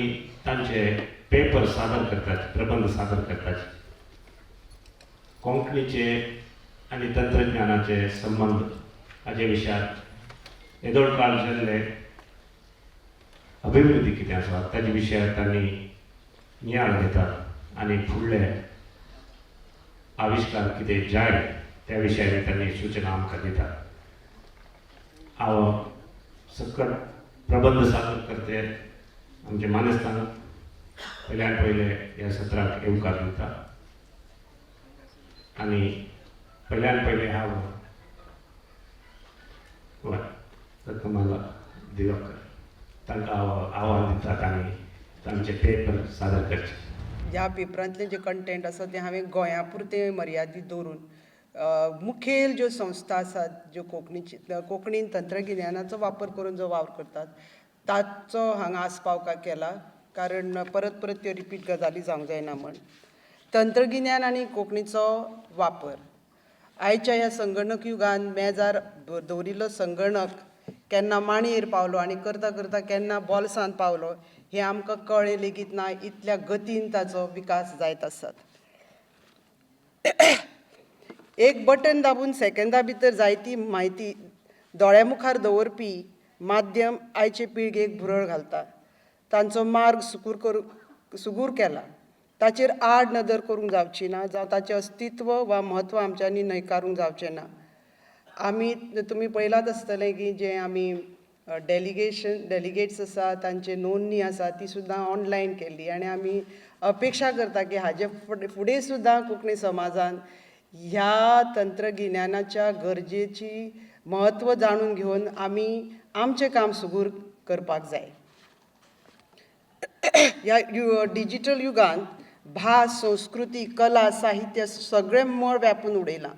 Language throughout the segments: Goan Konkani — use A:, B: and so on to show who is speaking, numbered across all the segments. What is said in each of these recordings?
A: आनी तांचे पेपर सादर करतात, प्रबंध सादर करतात. कोंकणीचे आनी तंत्रज्ञानाचे संबंद हाजे विशयात येदोळ काळ जाल्ले अभिवृद्धी कितें आसा ताजे विशयात तांणी नियाळ घेतात आनी फुडले आविश्कार कितें जाय त्या विशयाचेर तांणी सुचना आमकां दितात. हांव सकट प्रबंध सादर करते आमचे मानेस्तांक पयल्यान पयले ह्या सत्राक येवकार दिता आनी पयल्यान पयले हांव रत्नमाला दिवाकर तांकां हांव आव्हान दिता, तांणी तांचे पेपर सादर करचे.
B: ह्या पेपरांतलें जें कंटेंट आसा तें हांवें गोंया पुरतें मर्यादीत दवरून मुखेल ज्यो संस्था आसात ज्यो कोंकणीची कोंकणीन तंत्रगिन्यानाचो वापर करून जो वावर करतात ताचो हांगा आस्पाव केला, कारण परत परत त्यो रिपीट गजाली जावंक जायना म्हण. तंत्रगिन्यान आनी कोंकणीचो वापर. आयच्या ह्या संगणक युगान मेजार दवरिल्लो संगणक केन्ना मांडयेर पावलो आनी करता करता केन्ना बोल्सांत पावलो हें आमकां कळ्ळें लेगीत ना, इतल्या गतीन ताचो विकास जायत आसात. एक बटन दाबून सेकंदा भितर जायती म्हायती दोळ्या मुखार दवरपी माध्यम आयचे पिळगेक भुरळ घालता. तांचो मार्ग सुगूर केला, ताचेर आड नदर करूंक जावची ना, जावं ताचें अस्तित्व वा म्हत्व आमच्यांनी न्हयकारूंक जावचें ना. आमी तुमी पळयलात आसतलें की जें आमी डेलिगेट्स आसा तांची नोंदणी आसा ती सुद्दां ऑनलायन केल्ली आनी आमी अपेक्षा करता की हाजे फुडें सुद्दां कोंकणी समाजान ह्या तंत्रगिन्यानाच्या गरजेची म्हत्व जाणून घेवन आमी आमचें काम सुगूर करपाक जाय. ह्या डिजिटल युगान भास, संस्कृती, कला, साहित्य सगळें मळ व्यापून उडयलां.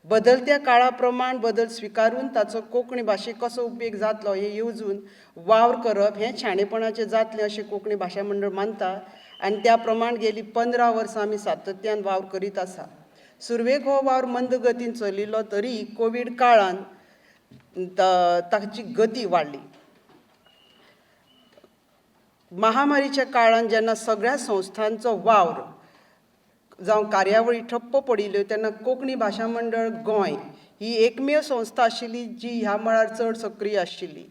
B: बदलत्या काळा प्रमाण बदल स्विकारून ताचो कोंकणी भाशेक कसो उपेग जातलो हें येवजून वावर करप हें शाणेपणाचें जातलें अशें कोंकणी भाशा मंडळ मानता आनी त्या प्रमाण गेली 15 वर्सां आमी सातत्यान वावर करीत आसा. सुरवेक हो वावर मंद गतीन चलिल्लो तरी कोवीड काळान ताची गती वाडली. महामारीच्या काळान जेन्ना सगळ्या संस्थांचो वावर जावं कार्यावळी ठप्प पडिल्ल्यो तेन्ना कोंकणी भाशा मंडळ गोंय ही एकमेव संस्था आशिल्ली जी ह्या मळार चड सक्रीय आशिल्ली.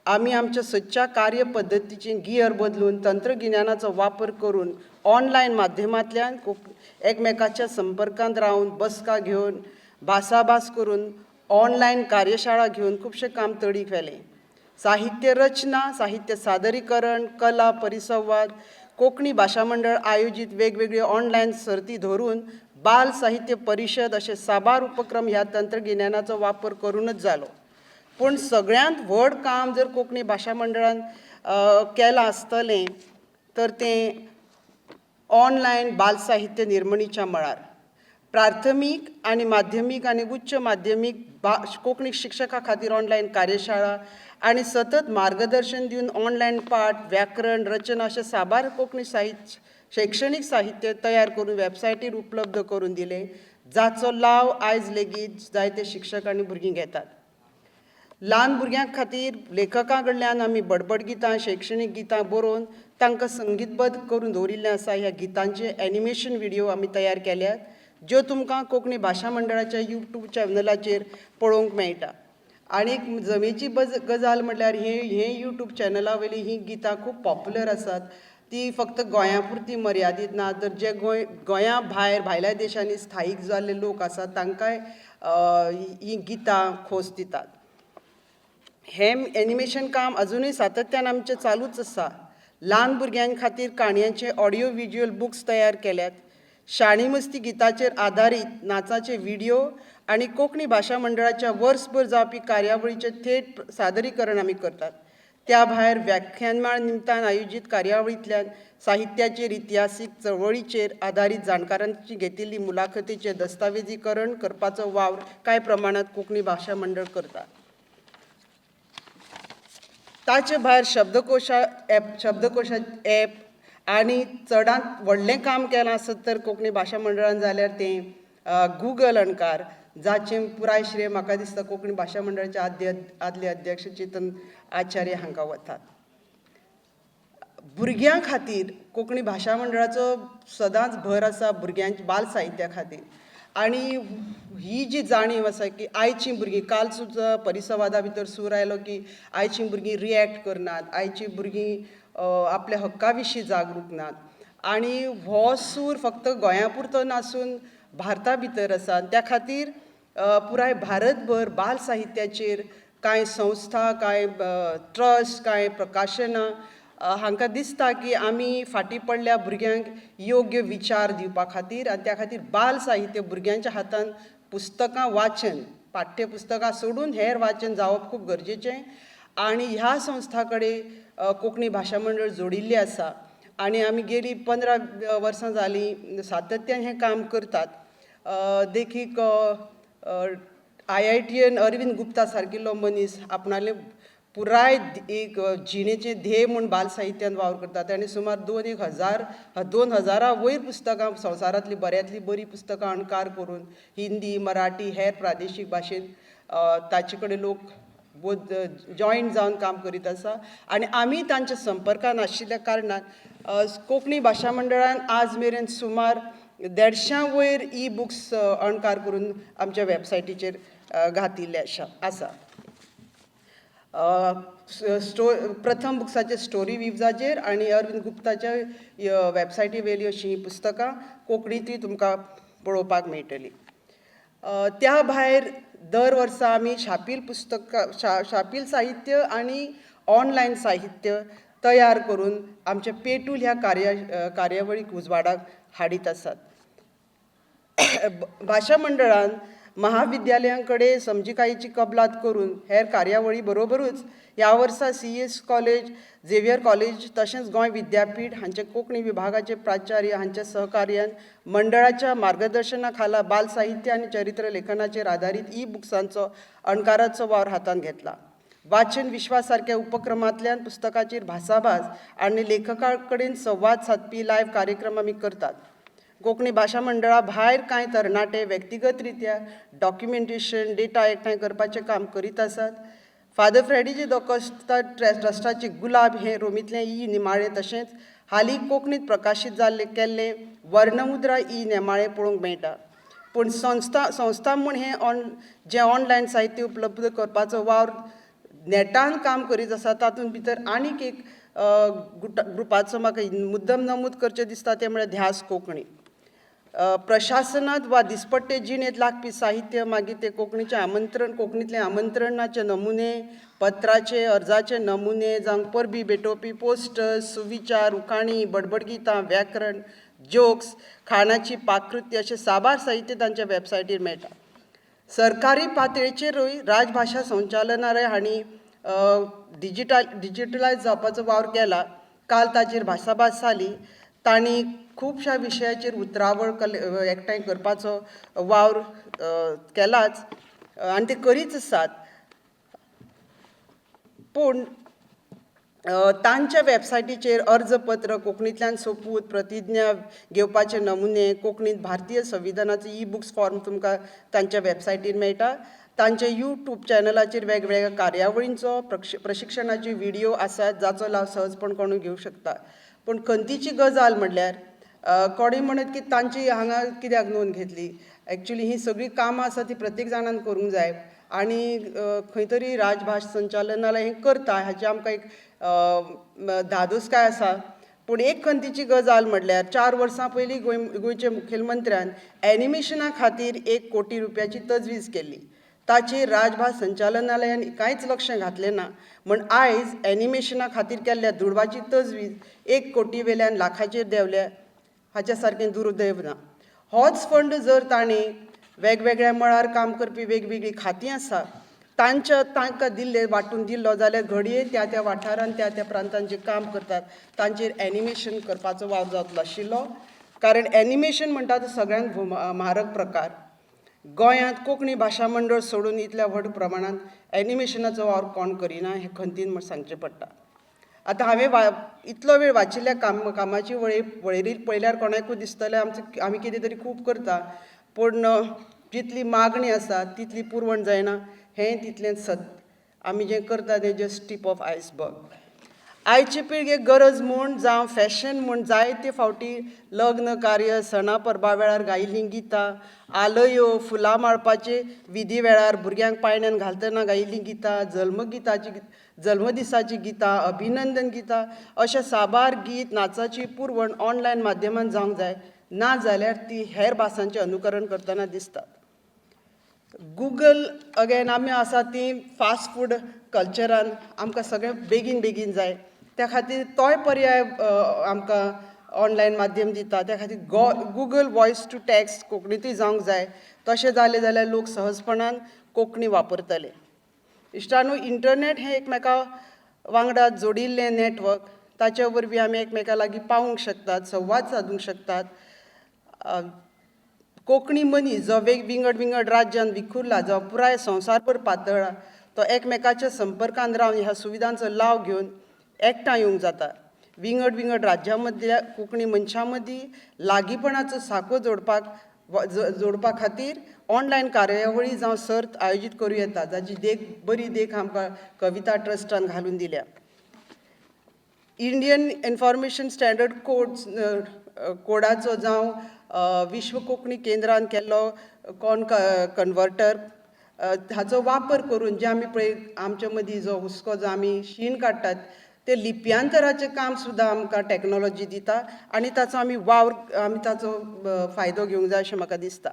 B: आमी आमच्या सदच्या कार्य पद्दतीचें गियर बदलून तंत्रगिन्यानाचो वापर करून ऑनलायन माध्यमांतल्यान एकमेकाच्या संपर्कांत रावन बसका घेवन भासाभास करून ऑनलायन कार्यशाळा घेवन खुबशें काम तडीक व्हेलें. साहित्य रचना, साहित्य सादरीकरण, कला परिसंवाद, कोंकणी भाशा मंडळ आयोजीत वेगवेगळ्यो ऑनलायन सर्ती धरून बाल साहित्य परिशद अशे साबार उपक्रम ह्या तंत्रगिन्यानाचो वापर करूनच जालो. पूण सगळ्यांत व्हड काम जर कोंकणी भाशा मंडळान केलां आसतलें तर तें ऑनलायन बाल साहित्य निर्मणीच्या मळार. प्राथमीक आनी माध्यमीक आनी उच्च माध्यमीक कोंकणी शिक्षका खातीर ऑनलायन कार्यशाळा आनी सतत मार्गदर्शन दिवन ऑनलायन पाठ, व्याकरण, रचना अशें साबार कोंकणी साहित्य शैक्षणीक साहित्य तयार करून वेबसायटीर उपलब्ध करून दिलें, जाचो लाव आयज लेगीत जायते शिक्षक आनी भुरगीं घेतात. ल्हान भुरग्यां खातीर लेखकां कडल्यान आमी बडबड गितां, शैक्षणीक गितां बरोवन तांकां संगीतबद्ध करून दवरिल्लें आसा. ह्या गितांचे एनिमेशन व्हिडियो आमी तयार केल्यात ज्यो तुमकां कोंकणी भाशा मंडळाच्या यूट्यूब चॅनलाचेर पळोवंक मेळटा. आनी जमेची गजाल म्हटल्यार हे यूट्यूब चॅनला वयलीं हीं गितां खूब पॉप्युलर आसात. ती फक्त गोंया पुरती मर्यादीत ना तर जे गोंया भायर भायल्या देशांनी स्थायीक जाल्ले लोक आसात तांकांय हीं गितां खोस दितात. हें एनिमेशन काम अजुनूय सातत्यान आमचें चालूच आसा. ल्हान भुरग्यां खातीर काणयांचे ऑडियो विज्युअल बुक्स तयार केल्यात. शाणी मस्ती गिताचेर आदारीत नाचाचे व्हिडियो आनी कोंकणी भाशा मंडळाच्या वर्सभर जावपी कार्यावळीचें थेट सादरीकरण आमी करतात. त्या भायर व्याख्यानमाळ निमतान आयोजीत कार्यावळींतल्यान साहित्याचेर, इतिहासीक चळवळीचेर आदारीत जाणकारांची घेतिल्ली मुलाखतीचें दस्तावेजीकरण करपाचो वावर कांय प्रमाणांत कोंकणी भाशा मंडळ करता. ताचे भायर शब्दकोशा एप आनी चडांत व्हडलें काम केलां आसत तर कोंकणी भाशा मंडळान जाल्यार तें गुगल अणकार, जाचें पुराय श्रेय म्हाका दिसता कोंकणी भाशा मंडळाचे आदले अध्यक्ष चेतन आचार्य हांकां वतात. भुरग्यां खातीर कोंकणी भाशा मंडळाचो सदांच भर आसा भुरग्यांच्या बाल साहित्या खातीर आनी ही जी जाणीव आसा की आयचीं भुरगीं काल सुद्दां परिसंवादा भितर सूर आयलो की आयचीं भुरगीं रिएक्ट करनात, आयचीं भुरगीं आपल्या हक्का विशीं जागरूक नात आनी हो सूर फक्त गोंया पुरतो नासून भारता भितर आसा. त्या खातीर पुराय भारतभर बाल साहित्याचेर कांय संस्था, कांय ट्रस्ट, कांय प्रकाशनां हांकां दिसता की आमी फाटीं पडल्या भुरग्यांक योग्य विचार दिवपा खातीर आनी त्या खातीर बाल साहित्य भुरग्यांच्या हातान पुस्तकां वाचन, पाठ्य पुस्तकां सोडून हेर वाचन जावप खूब गरजेचें आनी ह्या संस्था कडेन कोंकणी भाशा मंडळ जोडिल्लें आसा आनी आमी गेलीं 15 वर्सां जालीं सातत्यान हें काम करतात. देखीक IITN Arvind Gupta सारकिल्लो मनीस आपणाले पुराय एक जिणेचें ध्येय म्हूण बाल साहित्यान वावर करता. ताणें सुमार 2000 वयर पुस्तकां संवसारांतलीं बऱ्यांतलीं बरीं पुस्तकां अणकार करून हिंदी, मराठी हेर प्रादेशीक भाशेंत ताचे कडेन लोक जॉयन जावन काम करीत आसा आनी आमी तांच्या संपर्कान आशिल्ल्या कारणान कोंकणी भाशा मंडळान आज मेरेन सुमार 150 वयर ई बुक्स अणकार करून आमच्या वेबसायटीचेर घातिल्ले आसा. प्रथम बुक्साचे स्टोरी विव्जाचेर आनी अरविंद गुप्ताच्या वेबसायटी वेली अशीं पुस्तकां कोंकणींतूय तुमकां पळोवपाक मेळटलीं. त्या भायर दर वर्सा आमी छापील पुस्तकां, छापील साहित्य आनी ऑनलायन साहित्य तयार करून आमच्या पेटूल ह्या कार्यावळीक उजवाडाक हाडीत आसात. भाशा मंडळान महाविद्यालयां कडेन समजिकायेची कबलात करून हेर कार्यावळी बरोबरूच ह्या वर्सा CS college, Xavier college तशेंच गोंय विद्यापीठ हांचे कोंकणी विभागाचे प्राचार्य हांच्या सहकार्यान मंडळाच्या मार्गदर्शना खाला बाल साहित्य आनी चरित्र लेखनाचेर आदारीत ई बुक्सांचो अणकाराचो वावर हातांत घेतला. वाचन विश्वा सारक्या उपक्रमांतल्यान पुस्तकाचेर भासाभास आनी लेखकां कडेन संवाद सादपी लायव्ह कार्यक्रम आमी करतात. कोंकणी भाशा मंडळा भायर कांय तरणाटे व्यक्तिगत रित्या डॉक्युमेंटेशन, डेटा एकठांय करपाचें काम करीत आसात. फादर फ्रेडी जे दोकोस्ता ट्रस्टाचे गुलाब हें रोमींतलें ई नेमाळें तशेंच हालीं कोंकणींत प्रकाशीत जाल्लें केल्लें वर्णमुद्रा ई नेमाळें पळोवंक मेळटा. पूण संस्था म्हूण हें जें ऑनलायन साहित्य उपलब्ध करपाचो वावर नेटान काम करीत आसा तातूंत भितर आनीक एक ग्रुपाचो म्हाका मुद्दम नमूद करचें दिसता तें म्हळ्यार ध्यास कोंकणी. प्रशासनांत वा दिसपट्टे जिणेंत लागपी साहित्य मागीर तें कोंकणीचें आमंत्रण, कोंकणींतलें आमंत्रणाचे नमुने, पत्राचे अर्जाचे नमुने जावं परबी भेटोवपी पोस्टर्स, सुविचार, उखाणी, बडबडगितां, व्याकरण, जोक्स, खाणाची पाककृती अशें साबार साहित्य तांच्या वेबसायटीर मेळटा. सरकारी पातळेचेरूय राजभाशा संचालनालय हांणी डिजिटलायज जावपाचो वावर केला. काल ताचेर भासाभास जाली. तांणी खुबश्या विशयाचेर उतरावळ एकठांय करपाचो वावर केलाच आनी ते करीत आसात. पूण तांच्या वेबसायटीचेर अर्जपत्र, कोंकणींतल्यान सोपूत, प्रतिज्ञा घेवपाचे नमुने, कोंकणींत भारतीय संविधानाचो ई बुक्स फॉर्म तुमकां तांच्या वेबसायटीर मेळटा. तांच्या यूट्यूब चॅनलाचेर वेगवेगळ्या कार्यावळींचो प्रशिक्षणाचे व्हिडियो आसात जाचो लाव सहजपण कोणूय घेवंक शकता. पूण खंतीची गजाल म्हणल्यार कोणूय म्हणत की तांची हांगा कित्याक नोंद घेतली. एक्चुली ही सगळीं कामां आसा ती प्रत्येक जाणान करूंक जाय आनी खंय तरी राजभाश संचालनालय हें करता हाची आमकां एक धादोसकाय आसा. पूण एक खंतीची गजाल म्हणल्यार 4 वर्सां पयलीं गोंयच्या मुखेलमंत्र्यान एनिमेशना खातीर 1 कोटी रुपयाची तजवीज केल्ली. ताचेर राजभास संचालनालयान कांयच लक्ष घातलें ना म्हण आयज एनिमेशना खातीर केल्ल्या दुडवाची तजवीज 1 कोटी वेल्यान लाखाचेर देंवल्या हाच्या सारकें दुर्दैव ना. होच फंड जर तांणी वेगवेगळ्या मळार काम करपी वेगवेगळीं खातीं आसा तांच्या तांकां दिल्ले वांटून दिल्लो जाल्यार घडये त्या त्या वाठारान त्या त्या प्रांतान जे काम करतात तांचेर एनिमेशन करपाचो वावर जातलो आशिल्लो. कारण एनिमेशन म्हणटा तो सगळ्यांत म्हारग प्रकार. गोंयांत कोंकणी भाशा मंडळ सोडून इतल्या व्हड प्रमाणांत एनिमेशनाचो वावर कोण करिना हें खंतीन म्हण सांगचें पडटा. आतां हांवें इतलो वेळ वाचिल्ल्या कामाची वळेरी पळयल्यार कोणाकूय दिसतलें आमी कितें तरी खूब करता, पूण जितली मागणी आसा तितली पुरवण जायना हें तितलें सत. आमी जें करता तें जस्ट टीप ऑफ आयसबर्ग. आयचे पिळगेक गरज म्हूण जावं फॅशन म्हूण जायते फावटी लग्न कार्य, सणा परबा वेळार गायिल्लीं गितां, आलयो फुलां माळपाचे विधी वेळार भुरग्यांक पाळण्यांत घालतना गायिल्लीं गितां, जल्मगिताची, जल्मदिसाचीं गितां, अभिनंदन गितां अशे साबार गीत नाचाची पुरवण ऑनलायन माध्यमान जावंक जाय. ना जाल्यार ती हेर भासांचें अनुकरण करतना दिसतात. गुगल अगेन, आमी आसा ती फास्ट फूड कल्चरान आमकां सगळें बेगीन बेगीन जाय. त्या खातीर तोय पर्याय आमकां ऑनलायन माध्यम दिता. त्या खातीर गुगल वॉयस टू टॅक्स्ट कोंकणींतूय जावंक जाय. तशें जालें जाल्यार लोक सहजपणान कोंकणी वापरतले. इश्टानू, इंटरनेट हें एकमेका वांगडा जोडिल्लें नॅटवर्क. ताचे वरवीं आमी एकमेका लागीं पावूंक शकतात, संवाद सादूंक शकतात. कोंकणी मनीस जो वेग विंगड विंगड राज्यांत विखुरला जावं पुराय संवसारभर पातळ्ळा, तो एकमेकाच्या संपर्कांत रावन ह्या सुविधांचो लाव घेवन एकठांय येवंक जाता. विंगड विंगड राज्यां मदल्या कोंकणी मनशां मदीं लागींपणाचो साको जोडपा खातीर ऑनलायन कार्यावळी जावं सर्त आयोजीत करूं येता, जाची देख, बरी देख आमकां कविता ट्रस्टान घालून दिल्या. इंडियन इन्फॉर्मेशन स्टँडर्ड कोडाचो जावं विश्व कोंकणी केंद्रान केल्लो कॉन कन्वर्टर हाचो वापर करून जे आमी पळय आमचे मदीं जो हुस्को, जो आमी शीण काडटात, ते लिप्यांतराचें काम सुद्दां आमकां टॅक्नोलॉजी दिता आनी ताचो आमी वावर, आमी ताचो फायदो घेवंक जाय अशें म्हाका दिसता.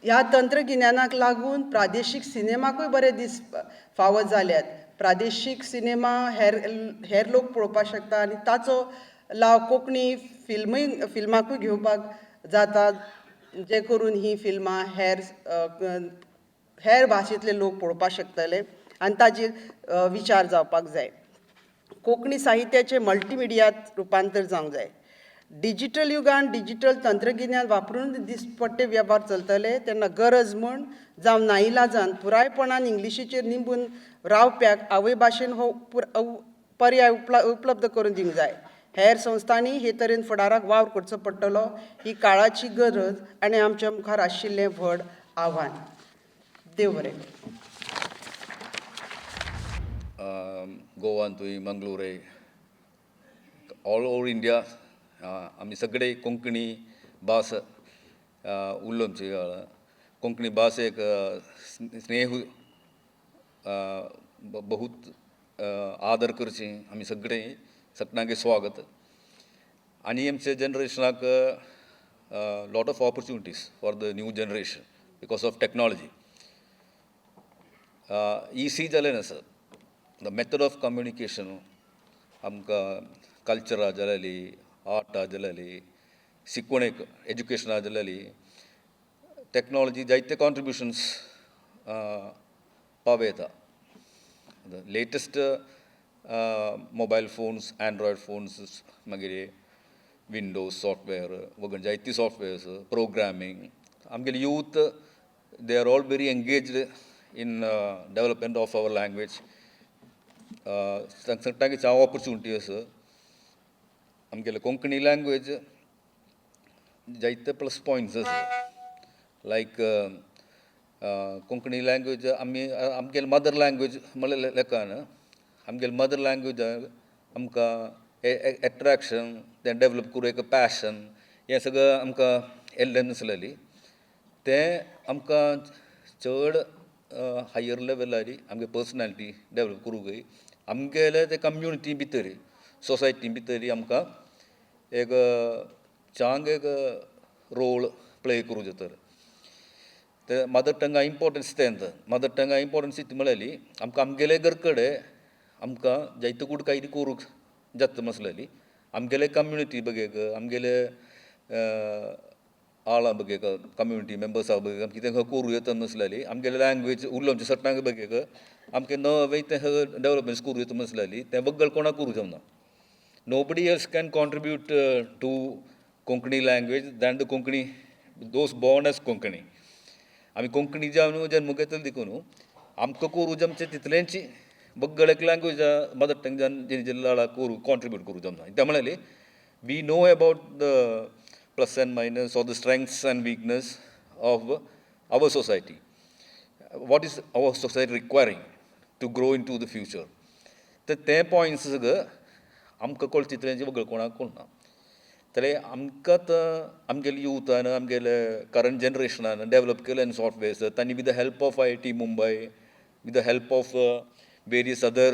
B: ह्या तंत्रगिन्यानाक लागून प्रादेशीक सिनेमाकूय बरे दीस फावो जाल्यात. प्रादेशीक सिनेमा हेर हेर लोक पळोवपाक शकता आनी ताचो लाव कोंकणी फिल्मूय, फिल्माकूय घेवपाक जाता, जे करून ही फिल्मां हेर हेर भाशेंतले लोक पळोवपाक शकतले आनी ताजेर विचार जावपाक जाय. कोंकणी साहित्याचें मल्टिमिडियांत रुपांतर जावंक जाय. डिजिटल युगान डिजिटल तंत्रगिन्यान वापरून दिसपट्टे वेव्हार चलतले तेन्ना गरज म्हूण जावं नाइलाजान पुरायपणान इंग्लिशीचेर निंबून रावप्याक आवय भाशेन हो पर्याय उपलब्ध करून दिवंक जाय. हेर संस्थांनी हे तरेन फुडाराक वावर करचो पडटलो. ही काळाची गरज आनी आमच्या मुखार आशिल्लें व्हड आव्हान. देव बरें करूं.
C: गोवांतूय, मंगलोरे, ऑल ओवर इंडिया आमी सगळे कोंकणी भास उलोवची. कोंकणी भास एक स्नेह, बहुत आदर करची आमी सगळे. सगळ्यांक स्वागत. आनी आमच्या जनरेशनाक lot of opportunities for the new generation because of technology. Easy जालें ना sir, the method of communication. आमकां कल्चरा जाल्याली, आर्टा जाल्याली, शिकवणेक एज्युकेशना जाल्याली, टॅक्नोलॉजी जायते कॉन्ट्रिब्युशन्स पावयता. Latest mobile phones, Android phones, मागीर विंडोज सॉफ्टवेअर वगैरे जायती सॉफ्टवेअर्स, प्रोग्रामींग. आमगेले youth, they are all very engaged in development of our language. सगळ्यांक चाव ऑपॉर्चुनिटी आसा. आमगेले कोंकणी लँग्वेज जायते प्लस पॉयंट्स आसा. लायक कोंकणी लँग्वेज आमी आमगेले मदर लँग्वेज म्हणल्यार लेखान आमगेले मदर लँग्वेज आमकां एट्रॅक्शन, तें डेवलप करूं एक पॅशन, हें सगळें आमकां येल्लें नासलेली. तें आमकां चड हायर लेवलार आमगे पर्सनॅलिटी डेवलप करूंक जाय. आमगेले ते कम्युनिटी भितर, सोसायटी भितर आमकां एक चांग एक रोल प्ले करूं जाता. ते मदर टंगा इम्पोर्टन्स तें. मदर टंगा इम्पोर्टन्स कितें म्हळ्यार आमकां आमगेले घर कडेन आमकां जायते कूड कांय करूंक जाता मसलेली. आमगेले कम्युनिटी बगेक, आमगेले आळां बगेक, कम्युनिटी मेंबर्सा बगेक कितें करूं येता मसलेली. आमगेले लँग्वेज उलोवचे सगळ्यांक बगेक आमकां नवें तें डेवलपमेंट्स करूं येता मसलेली. तें बगल कोणाक करूं जावना. Nobody else can contribute to Konkani language than the Konkani, those born as Konkani. आमी कोंकणी जावन जल्म घेतले देखून आमकां करूं जमचें तितलेंच बगल एक लँग्वेज मदर टंग जावन करूं कॉन्ट्रिब्यूट करूं जमना. त्या म्हळ्यार we know about the plus and minus or the strengths and weakness of our society, what is our society requiring to grow into the future. तर ते पॉयंट्स सगळं आमकां कळचे तितलें वेगळें कोणाक कळना. तर आमकां आतां आमगेले युथान आमगेले करंट जनरेशनान डेवलप केले सॉफ्टवेर्स तांणी with the help of IIT Mumbai, with the help of various other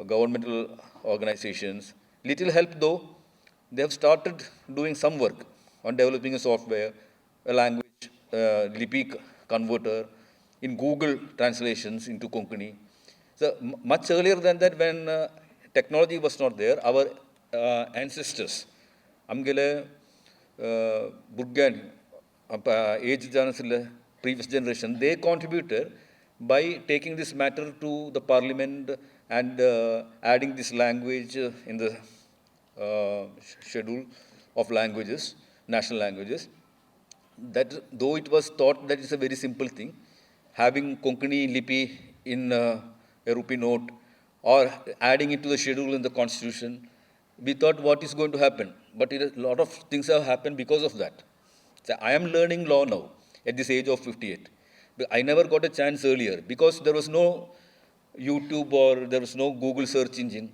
C: governmental organizations. Little help though, they have started doing some work on developing a software, a language Lipi converter, in Google translations into Konkani. So much earlier than that, when technology was not there, our ancestors, आमगेले भुरग्यांनी एज जावन आशिल्ले previous generation, they contributed by taking this matter to the parliament and adding this language in the schedule of languages, national languages. That though it was thought that it's a very simple thing, having Konkani Lipi in a rupee note or adding it to the schedule in the constitution, we thought what is going to happen. But a lot of things have happened because of that. So I am learning law now at this age of 58. But I never got a chance earlier because there was no YouTube or there was no Google search engine.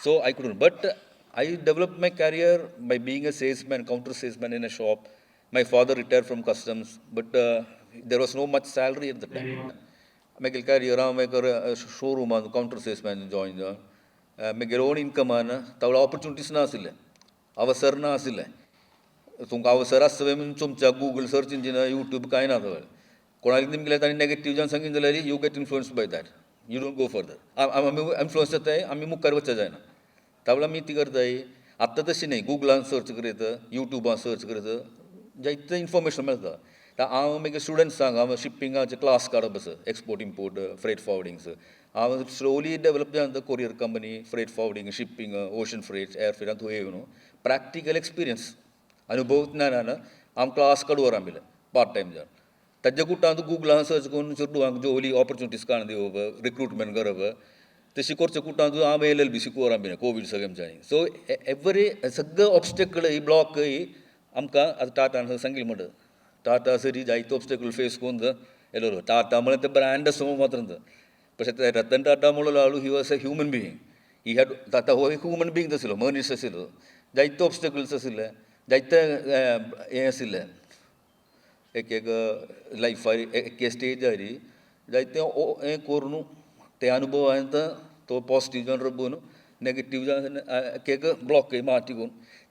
C: So I couldn't. But I developed my career by being a salesman, counter salesman in a shop. My father retired from customs, but there was no much salary at the time. मागीर career हांव मागीर शोरुमान कावंटर सेल्समॅन जॉयन जावन मागीर ओन इनकमान तावळ ऑपॉर्चुनिटीज नाशिल्ले, अवसर नाशिल्ले. तुमकां अवसर आसता म्हणून तुमच्या गुगल सर्च इंजिन, यूट्यूब कांय ना तवळ. कोणाक तुमगेले तांणी नेगेटीव जावन सांगितलें जाल्यार you get influence by that, you don't go further. आमी इन्फ्लुयन्स जाताय, आमी मुखार वचचें जायना. तावळ आमी ती करताय. आतां तशें न्ही, गुगलान सर्च करीत, यूट्यूबान सर्च करीत जायतें इन्फॉर्मेशन मेळटा. हांव मागीर स्टुडंट्सांक हांव शिपिंगाचे क्लास काडप आसा, एक्सपोर्ट इम्पोर्ट, फ्रेट फॉवर्डिंग्स. हांव स्लोली डेवलप जावन courier company, freight forwarding, shipping, ocean freight, air freight थंय येवन प्रॅक्टिकल एक्सपिरियन्स, अनुभव ज्ञानान हांव क्लास काडूं आमिले पार्ट टायम जावन. ताज्या कुटान गुगलान सर्च करून चेडवांक जोली ऑपॉर्चुनिटीज काडून दिवप, रिक्रुटमेंट करप, तशी करच्या कुटान हांव एल एल बी शिकोवर आमी कोवीड सगळें आमच्यांनी. सो एवरी सगळे ऑबस्टेकल ही ब्लॉक ही आमकां आतां टाटान सांगिल्लें म्हणटा, टाटा सरी जायते ऑब्स्टेकल फेस करून येयलेलो. टाटा म्हळ्यार ते ब्रँड आसा मात्र. പക്ഷേ रतन टाटा म्हणलो आळू, he was a human being. He had Tata हो एक ह्युमन बिईंग आशिल्लो, मनीस आशिल्लो. जायते ऑब्स्टेकल्स आशिल्ले, जायते हें आशिल्लें, एक एक लायफार एक स्टेजार जायते हें करून ते अनुभवान तो पॉजिटीव जावन रबून नेगेटीव जावन एक एक ब्लॉक माटी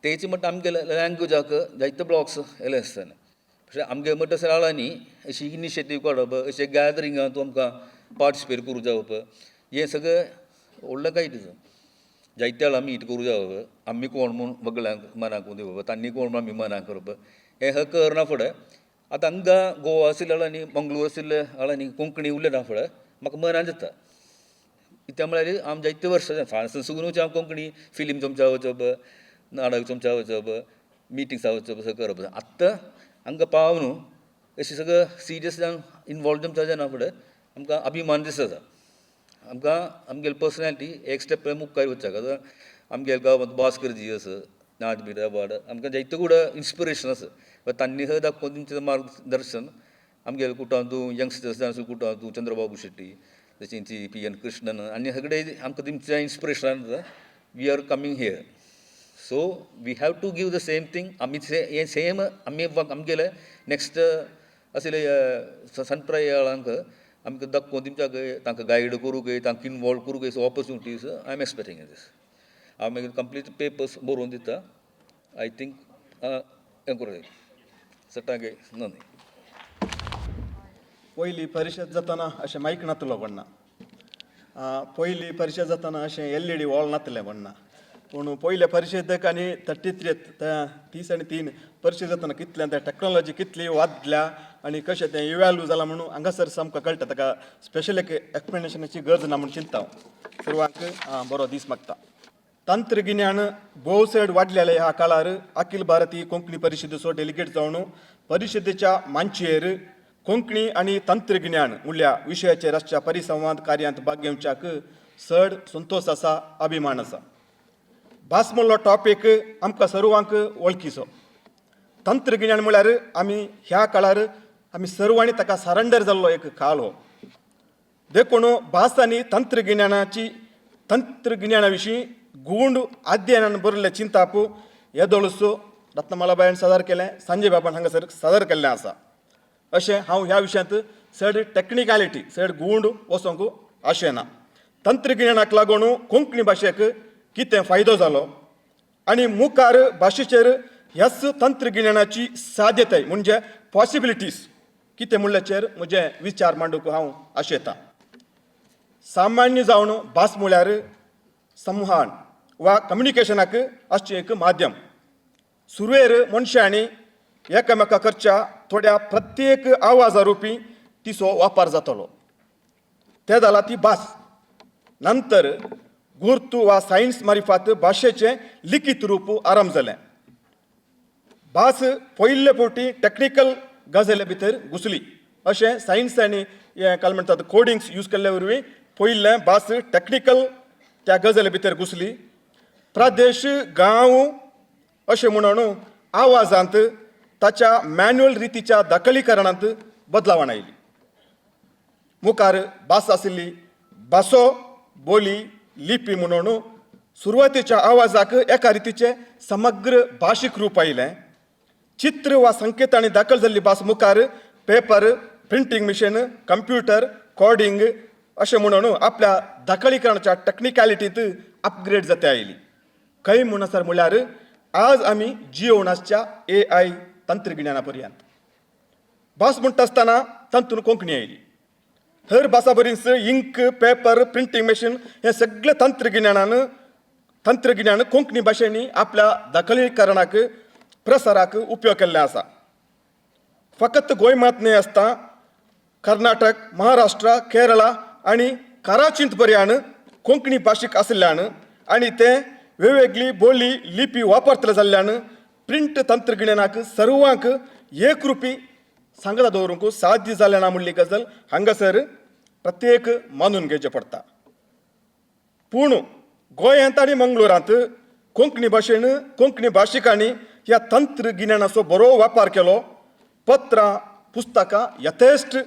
C: तेच म्हणटा. आमगे लँग्वेजाक जायते ब्लॉक्स येयले आसतना, പക്ഷേ आमगे म्हणटा आसतना अशी इनिशिएटीव काडप, अशें गॅदरिंगान तूं आमकां पार्टिसिपेट करूं जावप, हें सगळें व्हडलें कांय तिचो जायते वेळा मीट करूं जावप. आमी कोण म्हूण सगळ्यांक मनाक दिवप, तांणी कोण म्हूण आमी मनाक करप, हें ह करना फुडें. आतां हांगा गोवा आशिल्ल्या आनी मंगळूर आशिल्ल्या आनी कोंकणी उलयना फुडें म्हाका मनान जाता. कित्याक म्हळ्यार आमी जायते वर्सां साकूनच हांव कोंकणी फिल्म चमच्या वचप, नाटक चमच्या वचप, मिटिंग्सा वचप, सगळें करप. आतां हांगा पाव न्हू अशें सगळें सिरियस जावन इनवॉल्व जमच्या जायना फुडें आमकां अभिमान दिसता. आमकां आमगेली पर्सनॅलिटी एक स्टेप मुखार वचपाक. आतां आमगेल्या गांवांत भास्कर जी आसा, ज्ञानपीठ अवॉर्ड, आमकां जायते कडेन इन्स्पिरेशन आसा. तांणी खंय दाखोवन तेंचें मार्गदर्शन आमगेले कुटांतू यंगस्टर्स जावन कुटांतू चंद्रबाबू शेट्टी, तशेंच पी एन कृष्णन आनी सगळे आमकां तेंच्या इन्स्पिरेशनान we are coming here. So we have to give the same thing. आमी हें सेम आमी आमगेले नेक्स्ट आशिल्ले संप्रयाळांक आमकां दाखोवन तेंच्या तांकां गायड करूंक, तांकां इनवॉल्व करूंक. So opportunities I am expecting in this. हांव मागीर कंप्लीट पेपर्स बरोवन दिता. I think हें करूं सटागे नंदी.
D: पयली परिशद जातना अशें मायक नातलो कोण्णा. पयली परिशद जातना अशें एलईडी वॉल नातलें कोण्णा. पूण पयल्या परिशदेक आनी 33, 33 परिशद जातना कितलें तें टॅक्नोलॉजी कितली वाडल्या आनी कशें तें इव्हॉल्व जालां म्हणून हांगासर सामकां कळटा. ताका स्पेशल एक एक्सप्लेनेशनाची गरज ना म्हूण चिंतता हांव. सर्वांक बरो दीस मागता. तंत्रगिन्यान भोव चड वाडलेलें ह्या काळार अखिल भारतीय कोंकणी परिशदेचो डेलिगेट जावन परिशदेच्या मांचयेर कोंकणी आनी तंत्रगिन्यान म्हणल्या विशयाचेर आसच्या परिसंवाद कार्यांत भाग घेवच्याक चड संतोश आसा, अभिमान आसा. भास म्हणलो टॉपीक आमकां सर्वांक वळखीचो. तंत्रगिन्यान म्हळ्यार आमी ह्या काळार आमी सर्वांनी ताका सरेंडर जाल्लो एक काळ हो. देखून भास आनी तंत्रगिन्यानाची तंत्रगिन्याना विशीं गूंड अध्ययनान बरयल्लें चिंताप येदोळसो रत्नमालाबायन सादर केलें, संजय बाबान हांगासर सादर केल्लें आसा. अशें हांव ह्या विशयांत चड टॅक्निकलिटी चड गूंड वचोंक आशेना. तंत्रगिन्यानाक लागून कोंकणी भाशेक कितें फायदो जालो आनी मुखार भाशेचेर ह्याच तंत्रगिन्यानाची साध्यताय म्हणजे पॉसिबिलिटीज कितें म्हणल्याचेर म्हजे विचार मांडूंक हांव आशेतां. सामान्य जावन भास म्हळ्यार संवहान वा कम्युनिकेशनाक आसचें एक माध्यम. सुरवेर मनशांनी एकामेका करच्या थोड्या प्रत्येक आवाजा रुपी तिचो वापर जातलो, ते जाला ती भास. नंतर गुर्तू वा सायन्स मारिफात भाशेचें लिखीत रूप आरंभ जालें. भास पयले फावटी टॅक्निकल गजाली भितर घुसली. अशें सायन्स आनी हें काल म्हणटात कोडिंग्स यूज केल्ले वरवीं पयलें भास टॅक्निकल त्या गजाली भितर घुसली. प्रदेश, गांव अशें म्हणून आवाजांत ताच्या मॅन्युअल रितीच्या दाखलीकरणांत बदलावण आयली. मुखार भास आशिल्ली भासो, बोली, लिपी म्हणून सुरवातेच्या आवाजाक एका रितीचें समग्र भाशीक रूप आयलें. चित्र वा संकेतांनी दाखल जाल्ली भास मुखार paper, printing machine, computer, coding अशें म्हणून आपल्या दाखलीकरणाच्या टॅक्निकलिटींत अपग्रेड जाता आयली. खंय म्हणसर म्हळ्यार आज आमी जियोवन आसच्या एआय तंत्रगिन्याना पर्यंत. भास म्हणटा आसतना तातूंत कोंकणी आयली. हर भासा बरीच इंक, पेपर, प्रिंटींग मशीन हे सगळे तंत्रगिन्यान कोंकणी भाशेंनी आपल्या दाखलीकरणाक, प्रसाराक उपयोग केल्ले आसा. फकत गोंय मात न्हय आसता, कर्नाटक, महाराष्ट्र, केरळा आनी कराचींत पर्यान कोंकणी भाशीक आशिल्ल्यान आनी ते वेगवेगळी बोली, लिपी वापरतले जाल्ल्यान प्रिंट तंत्रगिन्यानाक सर्वांक एकरुपी सांगता दवरूंक साध्य जालें ना म्हणली गजाल हांगासर प्रत्येक मानून घेवचें पडटा. पूण गोंयांत आनी मंगळुरांत कोंकणी भाशेन कोंकणी भाशिकांनी ह्या तंत्रगिन्यानाचो बरो वापर केलो. पत्रां, पुस्तकां यथेश्ट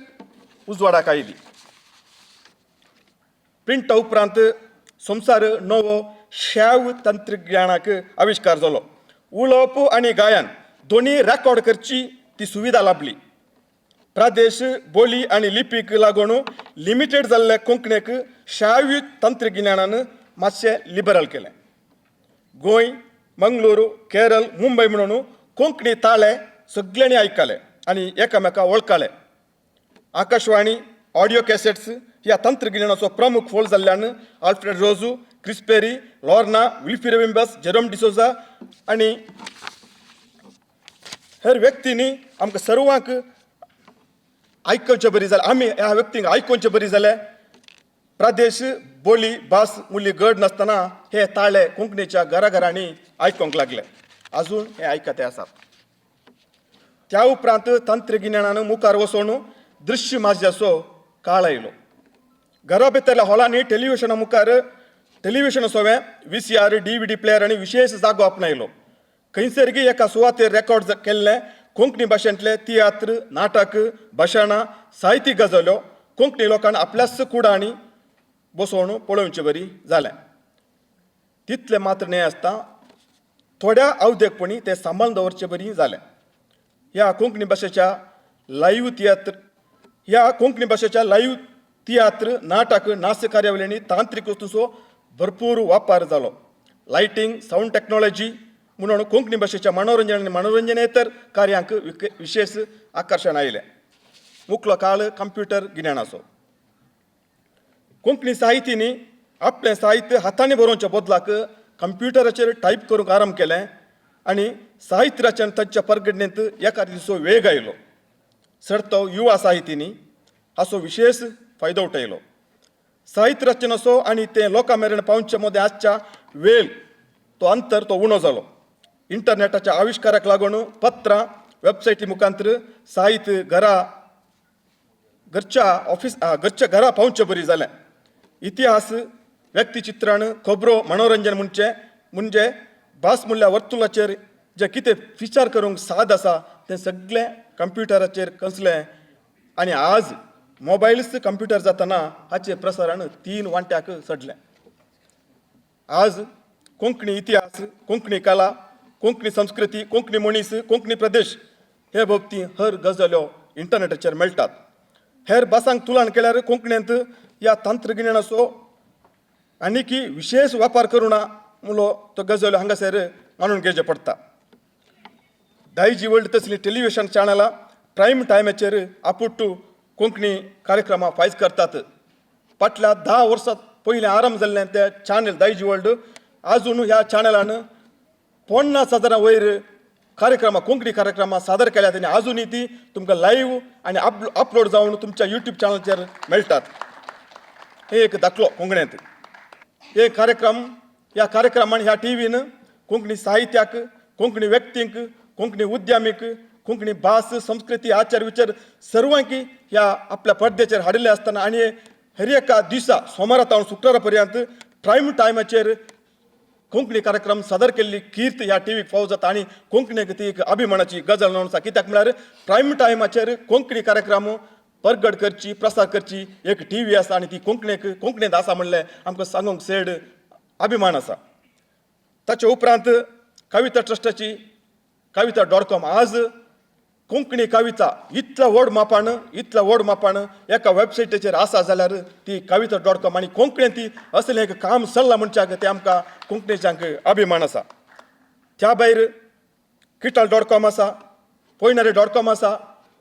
D: उजवाडाक आयली. प्रिंटा उपरांत संवसार नवो शॅव तंत्रज्ञानाक आविश्कार जालो. उलोवप आनी गायन दोनी रेकॉर्ड करची ती सुविधा लाभली. प्रदेश, बोली आनी लिपीक लागून लिमिटेड जाल्ले कोंकणीक श्राव्य तंत्रगिन्यानान मातशें लिबरल केलें. गोंय, मंगळूर, केरळ, मुंबय म्हणून कोंकणी ताळे सगल्यांनी आयकले आनी एकामेका वळखले. आकाशवाणी, ऑडियो कॅसेट्स ह्या तंत्रगिन्यानाचो प्रमुख फोल जाल्ल्यान आल्फ्रेड रोजू, क्रिस्पेरी, लॉर्ना, विल्फी रविंबस, जेरोम डिसोजा आनी हेर व्यक्तींनी आमकां सर्वांक आयकुचे बरी जालें. आमी ह्या व्यक्तींक आयकुचे बरी जाले. प्रदेश, बोली, भास मुली गड नासतना हे ताळे कोंकणीच्या घराघरांनी आयकूंक लागले. अजून हे आयकते आसात. त्या उपरांत तंत्रगिन्यानान मुखार वचून दृश्य माध्यमाचो काळ आयलो. घरा भितरल्या हॉलांनी टेलिविजना मुखार टेलिविजन सोवें VCR, DVD player आनी विशेश जागो आपणायलो. खंयसरगी एका सुवातेर रेकॉर्ड केल्ले कोंकणी भाशेंतले तियात्र, नाटक, भाशणां, साहित्यीक गजाल्यो कोंकणी लोकांक आपल्याच कुडांनी बसोवन पळोवचे बरी जालें. तितलें मात्र न्हय आसता, थोड्या अवदेकपणी तें सांबाळून दवरचे बरी जालें. ह्या कोंकणी भाशेच्या लायव्ह तियात्र, नाटक, नाच कार्यावळींनी तांत्रीक वस्तूचो भरपूर वापर जालो. लायटींग, सावंड टॅक्नॉलॉजी म्हणून कोंकणी भाशेच्या मनोरंजन आनी मनोरंजनेतर कार्यांक विशेश आकर्शण आयलें. मुखलो काळ कंप्युटर गिन्यानाचो. कोंकणी साहित्यनी आपलें साहित्य हातांनी बरोवच्या बदलाक कंप्युटराचेर टायप करूंक आरंभ केलें आनी साहित्य रचन तांच्या परगटणेंत एका दिसो वेग आयलो. सर्तो युवा साहित्यनी हाचो विशेश फायदो उठयलो. साहित्य रचनाचो आनी तें लोकां मेरेन पावचे मदें आसच्या वेळ, तो अंतर तो उणो जालो. इंटरनेटाच्या आविश्काराक लागून पत्रां, वेबसायटी मुखांतर साहित्य घरा घरच्या ऑफिस घरच्या घरा पावचे बरी जालें. इतिहास, व्यक्तिचित्रण, खबरो, मनोरंजन म्हणचे म्हणजे भास म्हणल्यार वर्तुळाचेर जें कितें विचार करूंक साद आसा तें सगळें कंप्युटराचेर कसलें आनी आज मोबायल्स कंप्युटर जातना हाचें प्रसारण 3 वांट्याक चडलें. आज कोंकणी इतिहास, कोंकणी कला, कोंकणी संस्कृती, कोंकणी मनीस, कोंकणी प्रदेश हे बाबतींत हर गजाल्यो इंटरनेटाचेर मेळटात. हेर भासांक तुलना केल्यार कोंकणींत ह्या तंत्रगिन्यानाचो आनीकी विशेश वापर करुना म्हणलो तो गजाल्यो हांगासर मानून घेवचें पडटा. दायजी वर्ल्ड तसली टेलिविजन चॅनलां प्रायम टायमाचेर आपुट्टू कोंकणी कार्यक्रमां फायज करतात. फाटल्या 10 वर्सां पयलीं आरंभ जाल्लें तें चॅनल दायजी वर्ल्ड आजून ह्या चॅनलान 50,000 वयर कार्यक्रमां, कोंकणी कार्यक्रमां सादर केल्यात आनी आजुनूय ती तुमकां लायव्ह आनी अपलोड जावन तुमच्या युट्यूब चॅनलाचेर मेळटात. हे एक दाखलो कोंकणींत. हे कार्यक्रम, ह्या कार्यक्रमान, ह्या टीव्हीन कोंकणी साहित्याक, कोंकणी व्यक्तींक, कोंकणी उद्यमीक, कोंकणी भास, संस्कृती, आचार विचार सर्वांकी ह्या आपल्या पडद्याचेर हाडिल्ले आसतना आनी हर एका दिसा सोमारा तावन शुक्रारा पर्यंत प्रायम टायमाचेर कोंकणी कार्यक्रम सादर केल्ली कीर्त ह्या टीव्हीक फावो जाता आनी कोंकणीक ती एक अभिमानाची गजाल जावन आसा. कित्याक म्हळ्यार प्रायम टायमाचेर कोंकणी कार्यक्रम परगट करची, प्रसार करची एक टीव्ही आसा आनी ती कोंकणीक, कोंकणींत आसा म्हणलें आमकां सांगूंक चड अभिमान आसा. ताचे उपरांत कविता ट्रस्टाची कविता .com आज कोंकणी कविता इतल्या व्हड मापान, इतल्या व्हड मापान एका वेबसायटीचेर आसा जाल्यार ती कविता .com आनी कोंकणींत ती असलें एक काम चल्लां म्हणच्याक तें आमकां कोंकणीच्यांक अभिमान आसा. त्या भायर किटल .com आसा, पयणारे .com आसा,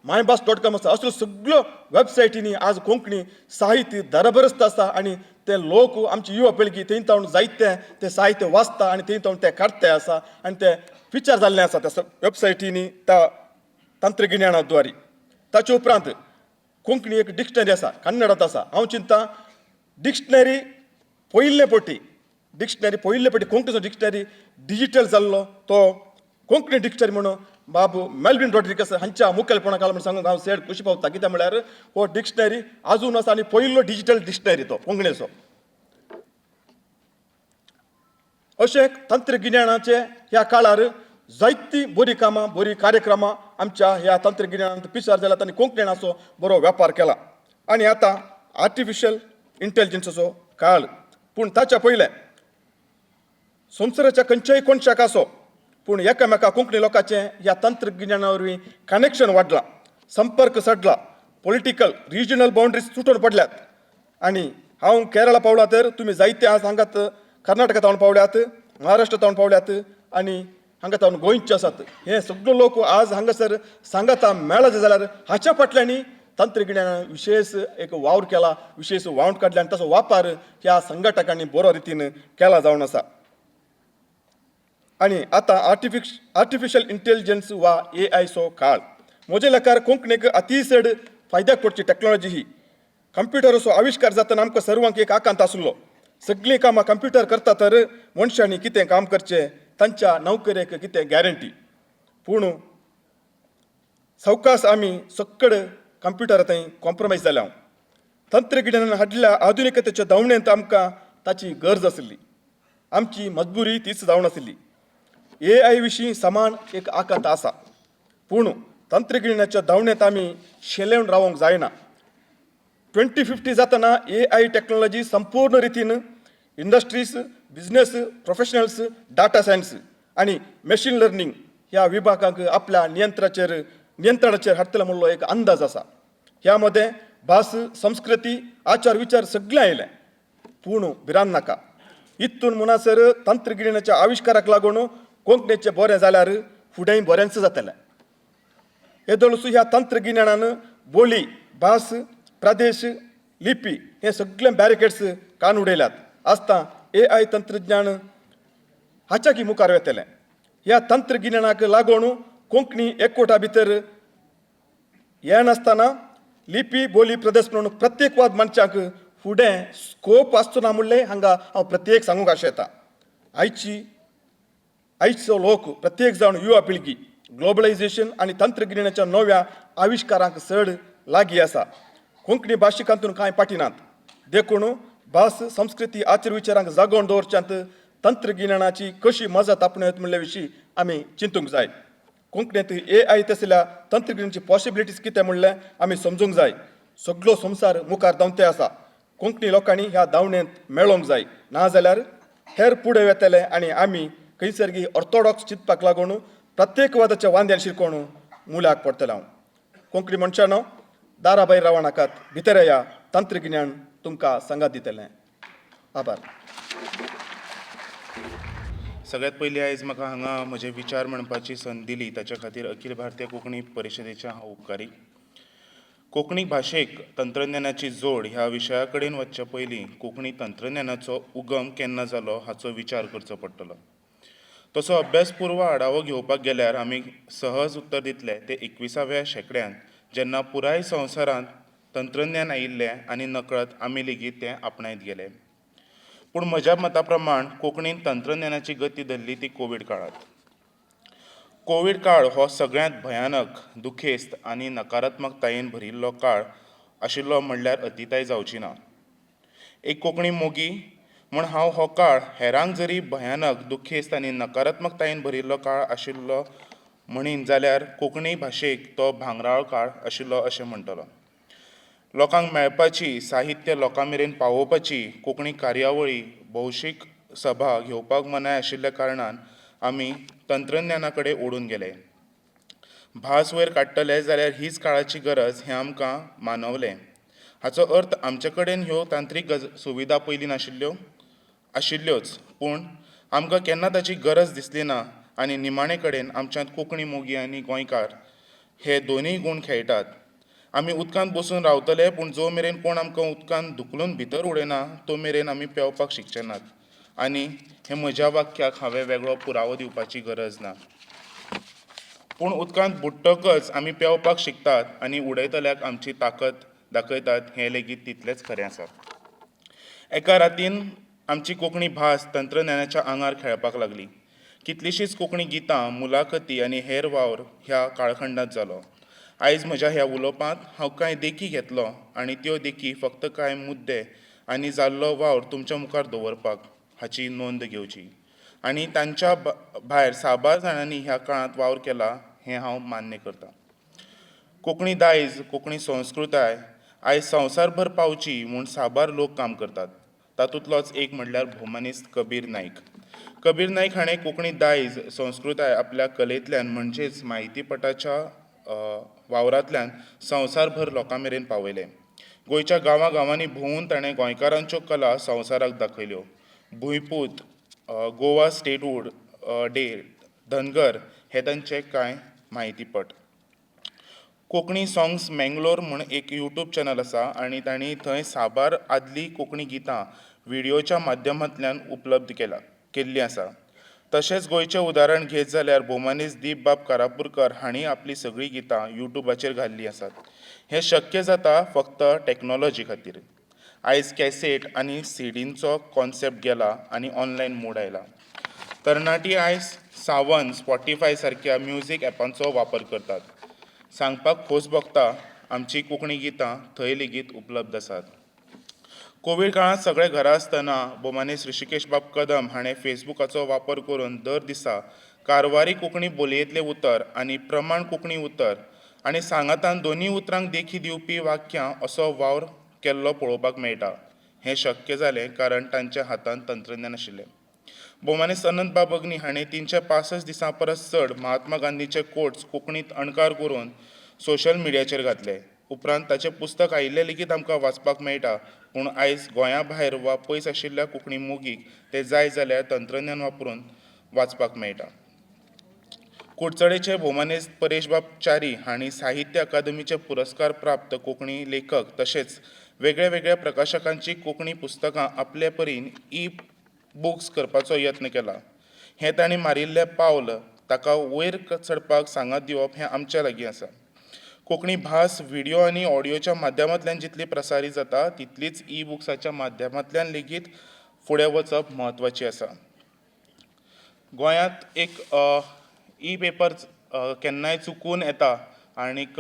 D: मायभास .com आसा. असल्यो सगळ्यो वेबसायटींनी आज कोंकणी साहित्य दरबरस्त आसा आनी ते लोक, आमची युवा पिळगी थंय तावन जायते ते साहित्य वाचता आनी थंय तावन ते काडते आसा आनी ते फिचर जाल्ले आसा त्या वेबसायटींनी, त्या तंत्रगिन्याना द्वारे. ताचे उपरांत कोंकणी एक डिक्शनरी आसा, कन्नडांत आसा. हांव चिंता डिक्शनरी पयले पटी, डिक्शनरी पयले पटी कोंकणीचो डिक्शनरी डिजिटल जाल्लो तो कोंकणी डिक्शनरी म्हणून बाबू मेल्विन रॉड्रिगस हांच्या मुखेलपणा खाला म्हण सांगूंक हांव चड खुशी पावता. कित्याक म्हळ्यार हो डिक्शनरी आजून आसा आनी पयलो डिजिटल डिक्शनरी तो कोंकणीचो. अशें तंत्रगिन्यानाचे ह्या काळार जायतीं बरीं कामां, बरीं कार्यक्रमां आमच्या ह्या तंत्रगिन्यानांत पिसार जाल्यात आनी कोंकणीचो बरो वेपार केला. आनी आतां आर्टिफिशियल इंटेलिजन्साचो काळ, पूण ताच्या पयलें संवसाराच्या खंयच्याय कोनशाक आसो पूण एकामेका कोंकणी लोकांचें ह्या तंत्रगिन्याना वरवीं कनेक्शन वाडलां, संपर्क चडला, पॉलिटिकल रिजनल बाउंड्रीज तुटून पडल्यात. आनी हांव केरळा पावला तर तुमी जायते आज हांगात कर्नाटका तावन पावल्यात, महाराष्ट्रा तावन पावल्यात आनी हांगा तावन गोंयचे आसात. हे सगळे लोक आज हांगासर सांगाता मेळत जाल्यार हाच्या फाटल्यानी तंत्रगिन्यानान विशेश एक वावर केला, विशेश वावंट काडल्या आनी ताचो वापर ह्या संघटकांनी बरो रितीन केला जावन आसा. आनी आतां आर्टिफिशियल इंटेलिजन्स वा एआयचो काळ. म्हज्या लेखार कोंकणीक अती चड फायद्याक पडची टॅक्नोलॉजी ही. कंप्युटराचो आविश्कार जातना आमकां सर्वांक एक आकांत आसलो, सगळीं कामां कंप्युटर करता तर मनशांनी कितें काम करचें, तांच्या नोकरेक कितें गॅरंटी. पूण सवकास आमी सकड कंप्युटरा थंय कॉम्प्रोमायज जाल्या. तंत्रगिन्यानान हाडल्या आधुनिकतेच्या धांवणेंत आमकां ताची गरज आसली, आमची मजबुरी तीच जावन आसली. एआय विशीं समान एक आकांत आसा, पूण तंत्रगिन्यानाच्या धांवणेंत आमी शेलेवन रावंक जायना. 2050 जातना एआय टॅक्नोलॉजी संपूर्ण रितीन industries, business, professionals, data science आनी मॅशीन लर्नींग ह्या विभागांक आपल्या नियंत्रणाचेर हाडटले म्हणलो एक अंदाज आसा. ह्या मदें भास, संस्कृती, आचार विचार सगळें आयलें, पूण भिरांत नाका. इतून म्हणसर तंत्रगिन्यानाच्या आविश्काराक लागून कोंकणीचें बरें जाल्यार फुडेंय बरेंच जातलें. येदोळसू ह्या तंत्रगिन्यानान बोली, भास, प्रदेश, लिपी हे सगळे बॅरिकेड्स कान उडयल्यात आसता एआय तंत्रज्ञान हाच्याकी मुखार वेतलें. ह्या तंत्रगिन्यानाक लागून कोंकणी एकवटा भितर येनासतना लिपी, बोली, प्रदेश म्हणून प्रत्येकवाद मनशाक फुडें स्कोप आसचो ना म्हणलें हांगा हांव प्रत्येक सांगूंक आशेता. आयचो लोक प्रत्येक जावन युवा पिळगी ग्लोबलायझेशन आनी तंत्रगिन्यानाच्या नव्या आविश्कारांक चड लागीं आसा. कोंकणी भाशिकांतून कांय फाटीं नात, देखून भास, संस्कृती, आचार विचारांक जागोवन दवरच्यांत तंत्रगिन्यानाची कशी मजत आपणायत म्हणल्या विशीं आमी चिंतूंक जाय. कोंकणींत एआय तसल्या तंत्रगिन्यानाची पॉसिबिलिटीज कितें म्हणलें आमी समजूंक जाय. सगळो संवसार मुखार धांवते आसा. कोंकणी लोकांनी ह्या धांवणेंत मेळोंक जाय, नाजाल्यार हेर फुडें वेतले आनी आमी खंयसर ऑर्थोडॉक्स चिंतपाक लागून प्रत्येकवादाच्या वांद्यान शिरकोण मुल्याक पडटले. हांव कोंकणी मनशानो, दारा भायर रावनाकात, भितर या. तंत्रगिन्यान तुमकां सांगात दितलें. आभार.
E: सगळ्यात पयलीं आयज म्हाका हांगा म्हजे विचार मांडपाची संद दिली ताच्या खातीर अखील भारतीय कोंकणी परिशदेचे हांव उपकारी. कोंकणी भाशेक तंत्रज्ञानाची जोड ह्या विशया कडेन वचचे पयलीं कोंकणी तंत्रज्ञानाचो उगम केन्ना जालो हाचो विचार करचो पडटलो. तसो अभ्यासपूर्व आढावो घेवपाक गेल्यार आमी सहज उत्तर दितले तें 21व्या शेंकड्यांत, जेन्ना पुराय संवसारांत तंत्रज्ञान आयिल्लें आनी नकळत आमी लेगीत तें आपणायत गेले. पूण म्हज्या मता प्रमाण कोंकणीन तंत्रज्ञानाची गती धरली ती कोवीड काळांत. कोवीड काळ हो सगळ्यांत भयानक, दुखेस्त आनी नकारात्मकतायेन भरिल्लो काळ आशिल्लो म्हणल्यार अतिताय जावची ना. एक कोंकणी मोगी म्हूण हांव हो काळ हेरांक जरी भयानक, दुखेस्त आनी नकारात्मकतायेन भरिल्लो काळ आशिल्लो म्हणीन जाल्यार कोंकणी भाशेक तो भांगराळ काळ आशिल्लो अशें म्हणटलो. लोकांक मेळपाची, साहित्य लोकां मेरेन पावोवपाची, कोंकणी कार्यावळी, भौशीक सभा घेवपाक मनाय आशिल्ल्या कारणान आमी तंत्रज्ञाना कडेन ओडून गेले. भास वयर काडटले जाल्यार हीच काळाची गरज हें आमकां मानवलें. हाचो अर्थ आमचे कडेन ह्यो तांत्रीक सुविधा पयलीं नाशिल्ल्यो? आशिल्ल्योच, पूण आमकां केन्ना ताची गरज दिसली ना. आनी निमाणे कडेन आमच्यांत कोंकणी मोगी आनी गोंयकार हे दोनूय गूण खेळटात. आमी उदकांत बसून रावतले, पूण जो मेरेन कोण आमकां उदकांत धुकलून भितर उडयना तो मेरेन आमी पेंवपाक शिकचे नात. आनी हे म्हज्या वाक्याक हांवें वेगळो पुरावो दिवपाची गरज ना. पूण उदकांत बुडटकच आमी पेंवपाक शिकतात आनी उडयतल्याक आमची ताकद दाखयतात हें लेगीत तितलेंच खरें आसा. एका रातीन आमची कोंकणी भास तंत्रज्ञानाच्या आंगार खेळपाक लागली. कितलींशींच कोंकणी गितां, मुलाखती आनी हेर वावर ह्या काळखंडांत जालो. आयज म्हज्या ह्या उलोवपांत हांव कांय देखी घेतलो आनी त्यो देखी फक्त कांय मुद्दे आनी जाल्लो वावर तुमच्या मुखार दवरपाक हाची नोंद घेवची. आनी तांच्या भायर साबार जाणांनी ह्या काळांत वावर केला हें हांव मान्य करतां. कोंकणी दायज, कोंकणी संस्कृताय आयज संवसारभर पावची म्हूण साबार लोक काम करतात. तातूंतलोच एक म्हणल्यार भोवमानेस्त कबीर नायक. कबीर नायक हाणें कोंकणी दायज, संस्कृताय आपल्या कलेंतल्यान म्हणजेच म्हायतीपटाच्या वावरांतल्यान संवसारभर लोकां मेरेन पावयलें. गोंयच्या गांवां गांवांनी भोंवून ताणें गोंयकारांच्यो कला संवसाराक दाखयल्यो. भुंयपूत, गोवा स्टेटहूड डे, धनगर हे तांचे कांय म्हायतीपट. कोंकणी सोंग्स मेंगलोर म्हूण एक यूट्यूब चॅनल आसा आनी तांणी थंय साबार आदलीं कोंकणी गितां विडियोच्या माध्यमांतल्यान उपलब्ध केल्लीं आसा. तशेंच गोंयचें उदाहरण घेत जाल्यार भोवमानेस्त दीप बाब कारापूरकर हांणी आपलीं सगळीं गितां यूट्यूबाचेर घाल्लीं आसात. हें शक्य जाता फक्त टॅक्नोलॉजी खातीर. आयज कॅसेट आनी सिडींचो कॉन्सेप्ट गेला आनी ऑनलायन मोड आयला. तरणाटी आयज सावन, स्पॉटिफाय सारक्या म्युजीक एपांचो वापर करतात. सांगपाक खोस भोगता, आमची कोंकणी गितां थंय लेगीत उपलब्ध आसात. कोवीड काळांत सगळे घरा आसतना भोवमानेस्त ऋषिकेश बाब कदम हाणें फेसबुकाचो वापर करून दर दिसा कारवारी कोंकणी बोलयेंतलें उतर आनी प्रमाण कोंकणी उतर आनी सांगातान दोनूय उतरांक देखी दिवपी वाक्यां असो वावर केल्लो पळोवपाक मेळटा. हें शक्य जालें कारण तांच्या हातांत तंत्रज्ञान आशिल्लें. भोवमानेस्त अनंत बाब अग्नी हाणें 365 दिसां परस चड महात्मा गांधीचे कोट्स कोंकणींत अणकार करून सोशल मिडियाचेर घातले. उपरांत ताचें पुस्तक आयिल्लें लेगीत आमकां वाचपाक मेळटा, पूण आयज गोंया भायर वा पयस आशिल्ल्या कोंकणी मोगीक तें जाय जाल्यार तंत्रज्ञान वापरून वाचपाक मेळटा. कुडचडेचे भोवमानेस्त परेश बाब च्यारी हांणी साहित्य अकादमीचे पुरस्कार प्राप्त कोंकणी लेखक तशेंच वेगळ्या वेगळ्या प्रकाशकांची कोंकणी पुस्तकां आपले परीन ई बुक्स करपाचो यत्न केला. हें तांणी मारिल्लें पावल, ताका वयर चडपाक सांगात दिवप हें आमच्या लागीं आसा. कोंकणी भास विडियो आनी ऑडियोच्या माध्यमांतल्यान जितली प्रसारीत जाता तितलीच ई बुक्साच्या माध्यमांतल्यान लेगीत फुडें वचप म्हत्वाची आसा. गोंयांत एक ई पेपर केन्नाय चुकून येता आनीक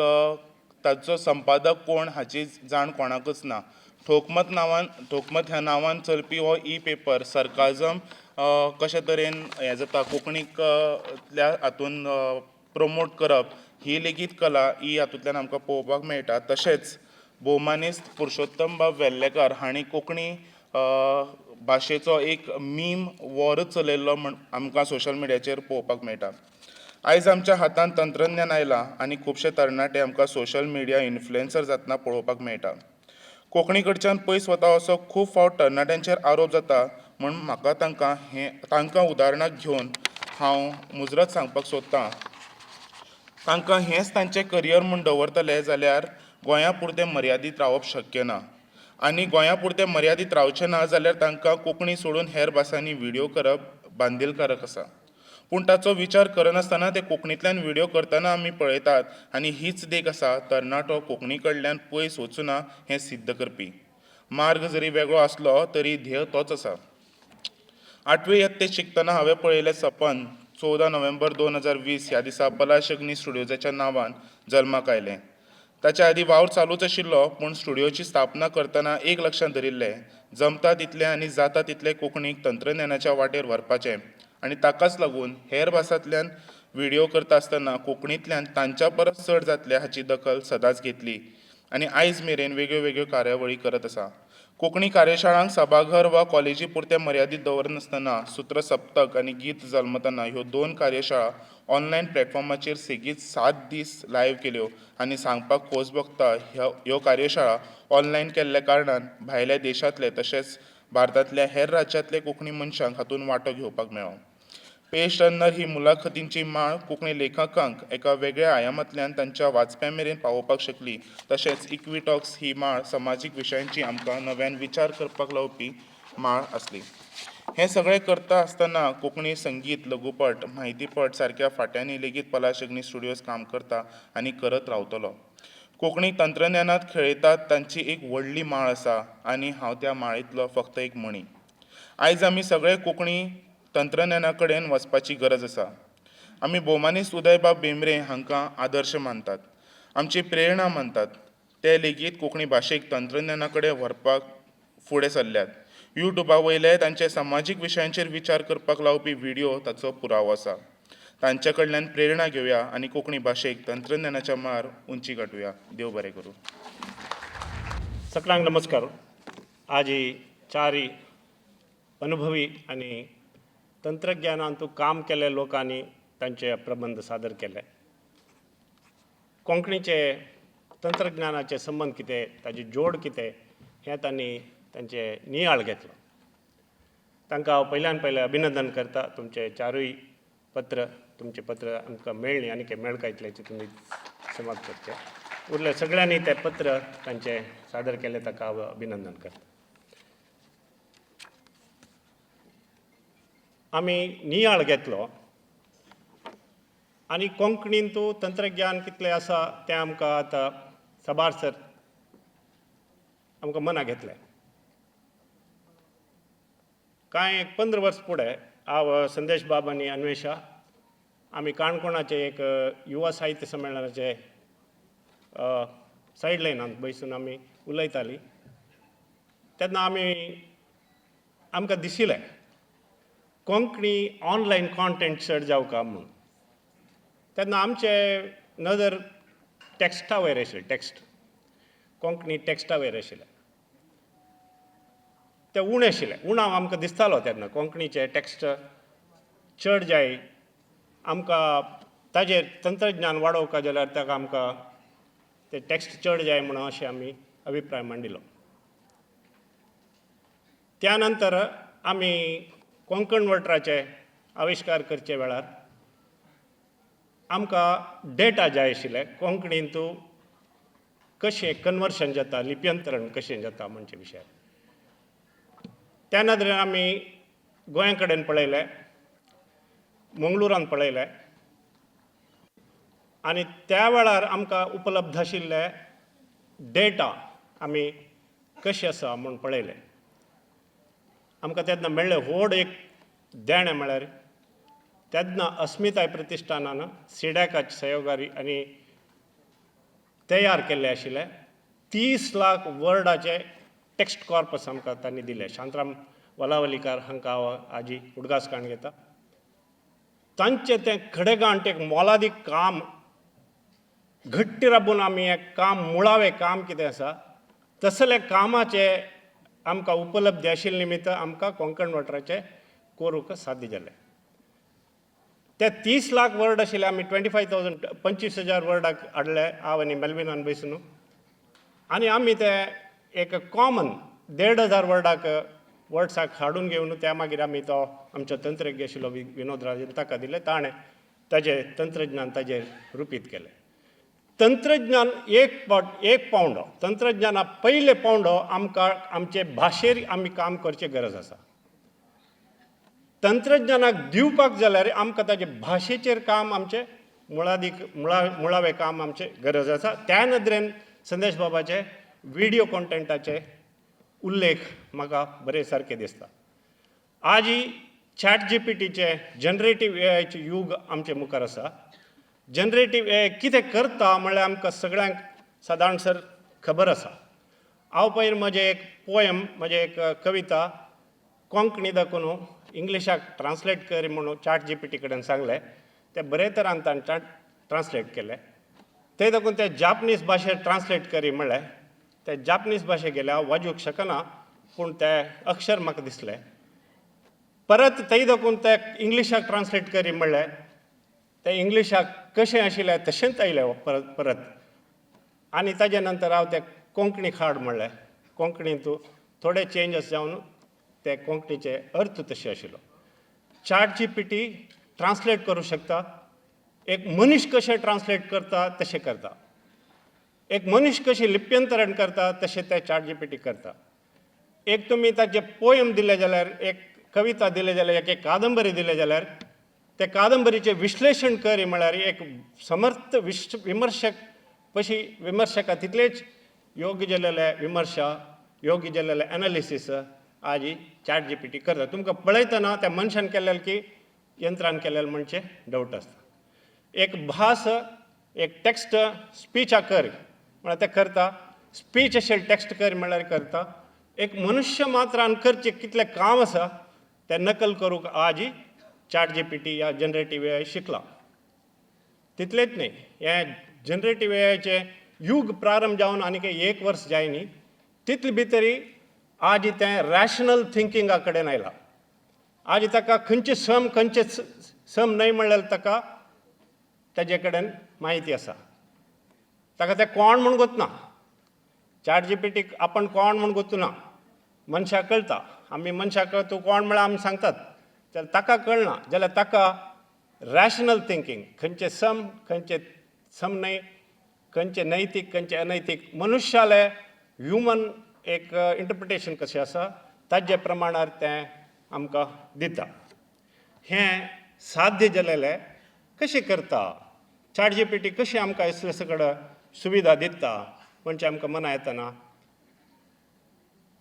E: ताचो संपादक कोण हाची जाण कोणाकच ना. ठोकमत नांवान, ठोकमत ह्या नांवान चलपी हो ई पेपर सरकाजम कशे तरेन हें जाता, कोंकणीक हातून प्रमोट करप ही लेगीत कला ही हातूंतल्यान आमकां पळोवपाक मेळटा. तशेंच भोवमानेस्त पुरुषोत्तमबाब वेर्लेकार हांणी कोंकणी भाशेचो एक मीम वॉरच चलयल्लो म्हण आमकां सोशल मिडियाचेर पळोवपाक मेळटा. आयज आमच्या हातांत तंत्रज्ञान आयलां आनी खुबशे तरणाटे आमकां सोशल मिडिया इन्फ्लुएन्सर जातना पळोवपाक मेळटा. कोंकणी कडच्यान पयस वता असो खूब फावट तरणाट्यांचेर आरोप जाता म्हूण म्हाका तांकां हें तांकां उदाहरणाक घेवन हांव मुजरत सांगपाक सोदतां, तांकां हेंच तांचें करियर म्हूण दवरतले जाल्यार गोंया पुरतें मर्यादीत रावप शक्य ना आनी गोंया पुरतें मर्यादीत रावचें ना जाल्यार तांकां कोंकणी सोडून हेर भासांनी विडियो करप बांदीलकारक आसा. पूण ताचो विचार करनासतना ते कोंकणींतल्यान विडियो करतना आमी पळयतात आनी हीच देख आसा तरणाटो कोंकणी कडल्यान पयस वचुना हें सिद्ध करपी. मार्ग जरी वेगळो आसलो तरी ध्येय तोच आसा. आठवे यत्तेंत शिकतना हांवें पळयलें सपन 14 नोव्हेंबर 2020 ह्या दिसा पलाश अग्नी स्टुडियोजाच्या नांवान जल्माक आयलें. ताच्या आदीं वावर चालूच आशिल्लो पूण स्टुडियोची स्थापना करतना एक लक्षांत धरिल्लें, जमता तितलें आनी जाता तितलें कोंकणीक तंत्रज्ञानाच्या वाटेर व्हरपाचें आनी ताकाच लागून हेर भासांतल्यान विडियो करता आसतना कोंकणींतल्यान तांच्या परस चड जातले हाची दखल सदांच घेतली आनी आयज मेरेन वेगळ्यो वेगळ्यो कार्यावळी करत आसा. कोंकणी कार्यशाळांक सभाघर वा कॉलेजी पुरतें मर्यादीत दवरनासतना सूत्रसप्तक आनी गीत जल्मतना ह्यो 2 कार्यशाळा ऑनलायन प्लॅटफॉर्माचेर सेगीत 7 दीस लायव्ह केल्यो आनी सांगपाक खोस भोगता ह्यो कार्यशाळा ऑनलायन केल्ल्या कारणान भायल्या देशांतले तशेंच भारतांतल्या हेर राज्यांतले कोंकणी मनशांक हातूंत वांटो घेवपाक मेळ्ळो. पेज टर्नर ही मुलाखतींची माळ कोंकणी लेखकांक एका वेगळ्या आयामांतल्यान तांच्या वाचप्यां मेरेन पावोवपाक शकली, तशेंच इक्विटॉक्स ही माळ समाजीक विशयांची आमकां नव्यान विचार करपाक लावपी माळ आसली. हें सगळें करता आसतना कोंकणी संगीत, लघुपट, म्हायतीपट सारक्या फांट्यांनी लेगीत पलाश अग्नी स्टुडियोज काम करता आनी करत रावतलो. कोंकणी तंत्रज्ञानांत खेळयतात तांची एक व्हडली माळ आसा आनी हांव त्या माळेंतलो फक्त एक मणी. आयज आमी सगळे कोंकणी तंत्रज्ञाना कडेन वचपाची गरज आसा. आमी भोवमानेस्त उदयबाब भेंब्रे हांकां आदर्श मानतात, आमची प्रेरणा मानतात. ते लेगीत कोंकणी भाशेक तंत्रज्ञाना कडेन व्हरपाक फुडें सरल्यात. युट्यूबा वयले तांचे समाजीक विशयांचेर विचार करपाक लावपी विडियो ताचो पुरावो आसा. तांचे कडल्यान प्रेरणा घेवया आनी कोंकणी भाशेक तंत्रज्ञानाच्या मळार उंची गांठुया. देव बरें करूं.
A: सगळ्यांक नमस्कार. आज ही चारी अनुभवी आनी तंत्रज्ञानांतू काम केल्ले लोकांनी तांचे प्रबंध सादर केले. कोंकणीचे तंत्रज्ञानाचे संबंद कितें, ताजी जोड कितें हें तांणी तांचे नियाळ घेतलो. तांकां हांव पयल्यान पयलें अभिनंदन करता. तुमचे चारूय पत्र, तुमचें पत्र आमकां मेळ्ळें आनी तें मेळका इतल्याची तुमी समाप्त करचें. उरले सगळ्यांनी तें पत्र तांचें सादर केलें ताका हांव अभिनंदन करता. आमी नियाळ घेतलो आनी कोंकणींतू तंत्रज्ञान कितलें आसा तें आमकां आतां साबार सर आमकां मना घेतलें. कांय 15 वर्स फुडें हांव संदेश बाब आनी अन्वेशा आमी काणकोणाचे एक युवा साहित्य संमेलनाचे सायड लायनांत बसून आमी उलयतालीं. तेन्ना आमी आमकां दिशिल्लें कोंकणी ऑनलायन कॉन्टेंट चड जावका म्हूण. तेन्ना आमचे नदर टॅक्स्टा वयर आशिल्ले, टॅक्स्ट कोंकणी टॅक्स्टा वयर आशिल्ले, ते उणें आशिल्ले. उणाव आमकां दिसतालो तेन्ना कोंकणीचे टॅक्स्ट चड जाय आमकां, ताजेर तंत्रज्ञान वाडोवका जाल्यार ताका आमकां ते टॅक्स्ट चड जाय म्हणून अशें आमी अभिप्राय मांडिल्लो. त्या नंतर आमी कोंकण वटराचे आविश्कार करचे वेळार आमकां डेटा जाय आशिल्ले कोंकणींतू कशें कन्वर्शन जाता, लिप्यंतरण कशें जाता म्हणचे विशय. त्या नदरेन आमी गोंया कडेन पळयलें, मंगळुरान पळयलें आनी त्या वेळार आमकां उपलब्ध आशिल्ले डेटा आमी कशें आसा म्हूण पळयलें. आमकां तेन्ना मेळ्ळें व्हड एक देणें म्हळ्यार तेन्ना अस्मिताय प्रतिश्ठानान सिडॅकाच्या सहयोगारी आनी तयार केल्ले आशिल्ले 30 लाख वर्डाचे टॅक्स्ट कॉर्पस आमकां तांणी दिले. शांतराम वलावलीकार हांकां हांव आजी उडगास काडून घेता. तांचें तें खडेगांठ एक मोलादीक काम घट्ट राबून आमी हें काम मुळावें काम कितें आसा तसले कामाचे आमकां उपलब्धी आशिल्ले निमित्त आमकां कोंकण वाठाराचें करूंक साध्य जालें. ते 30 लाख वर्ड आशिल्ले, आमी 25,000, 25,000 वर्डाक हाडले हांव आनी मेल्विनान बसून, आनी आमी ते एक कॉमन 1,500 वर्डाक वर्ड्साक हाडून घेवन त्या मागीर आमी तो आमचो तंत्रज्ञ आशिल्लो विनोद राजन ताका दिलें. ताणें ताजें तंत्रज्ञान ताजेर रुपीत केलें. तंत्रज्ञान एक पावट एक पावंडो, तंत्रज्ञाना पयले पावंडो आमकां आमचे भाशेर आमी काम करचे गरज आसा. तंत्रज्ञानाक दिवपाक जाल्यार आमकां ताजे भाशेचेर काम आमचें मुळादीक मुळावें काम आमचें गरज आसा. त्या नदरेन संदेश बाबाचे विडियो कॉन्टेंटाचे उल्लेख म्हाका बरे सारके दिसता. आजी चॅट जी पी टीचे जनरेटीव ए आयचें यूग आमचे मुखार आसा. जनरेटीव ए I कितें करता म्हणल्यार आमकां सगळ्यांक सादारण सर खबर आसा. हांव पयर म्हजें एक पोयम, म्हजें एक कविता कोंकणी दाखोवन इंग्लिशाक ट्रांसलेट कर म्हणून चॅट जी पी टी कडेन सांगलें. तें बरे तरान ताणें ट्रांसलेट केलें. तें दाखोवन ते जापनीज भाशेंत ट्रांसलेट करी म्हणलें, ते जापनीज भाशे गेले. हांव वाजूंक शकना पूण ते अक्षर म्हाका दिसलें. परत थंय दाखोवन ते इंग्लिशाक ट्रांसलेट करी म्हणलें, तें इंग्लिशाक कशें आशिल्लें तशेंच आयलें परत परत. आनी ताजे नंतर हांव तें कोंकणीक हाड म्हणलें, कोंकणींत थोडे चेंजस जावन ते कोंकणीचे अर्थ तशे आशिल्लो. Chat G P T translate करूं शकता, एक मनीस कशें ट्रांसलेट करता तशें करता, एक मनीस कशें लिप्यंतरण करता तशें तें चॅट जी पी टी करता. एक तुमी ताचे पोयम दिले जाल्यार, एक कविता दिले जाल्यार, एक कादंबरी दिले जाल्यार ते कादंबरीचें विश्लेशण करी म्हळ्यार एक समर्थ विमर्शक पशी विमर्शका तितलेच योग्य जालेले विमर्शा, योग्य जालेले एनालिसीस आजी चॅट जी पी टी करता. तुमकां पळयतना त्या मनशान केल्लें की यंत्रान केल्लें म्हणचें डावट आसता. एक भास, एक टॅक्स्ट स्पिचा कर म्हळ्यार तें करता, स्पीच अशें टॅक्स्ट कर म्हळ्यार करता. एक मनुष्य मात्रान करचें कितलें काम आसा तें नकल करूंक आजी चॅट जी पी टी या जनरेटीव ए I शिकला. तितलेंच न्हय, हें जनरेटीव ए आयचें यूग प्रारंभ जावन आनीक एक वर्स जायनी तितले भितरी आज तें रॅशनल थिंकिंगा कडेन आयलां. आज ताका खंयचें सम खंयचें सम न्हय म्हणल्यार ताका ताजे कडेन म्हायती आसा. ताका तें कोण म्हूण गोतना, चॅट जी पी टीक आपण कोण म्हूण गोतना, मनशाक कळटा. आमी मनशाक तूं कोण म्हळ्यार आमी सांगतात, जाल्यार ताका कळना जाल्यार ताका रॅशनल थिंकींग, खंयचें सम खंयचें सम न्हय, खंयचें नैतीक खंयचें अनैतीक, मनुष्यालें ह्युमन एक इंटरप्रिटेशन कशें आसा ताजे प्रमाणार तें आमकां दिता. हें साध्य जालेलें कशें करता, चॅट जी पी टी कशें आमकां इसले सगळं सुविधा दिता म्हणचे आमकां मना येतना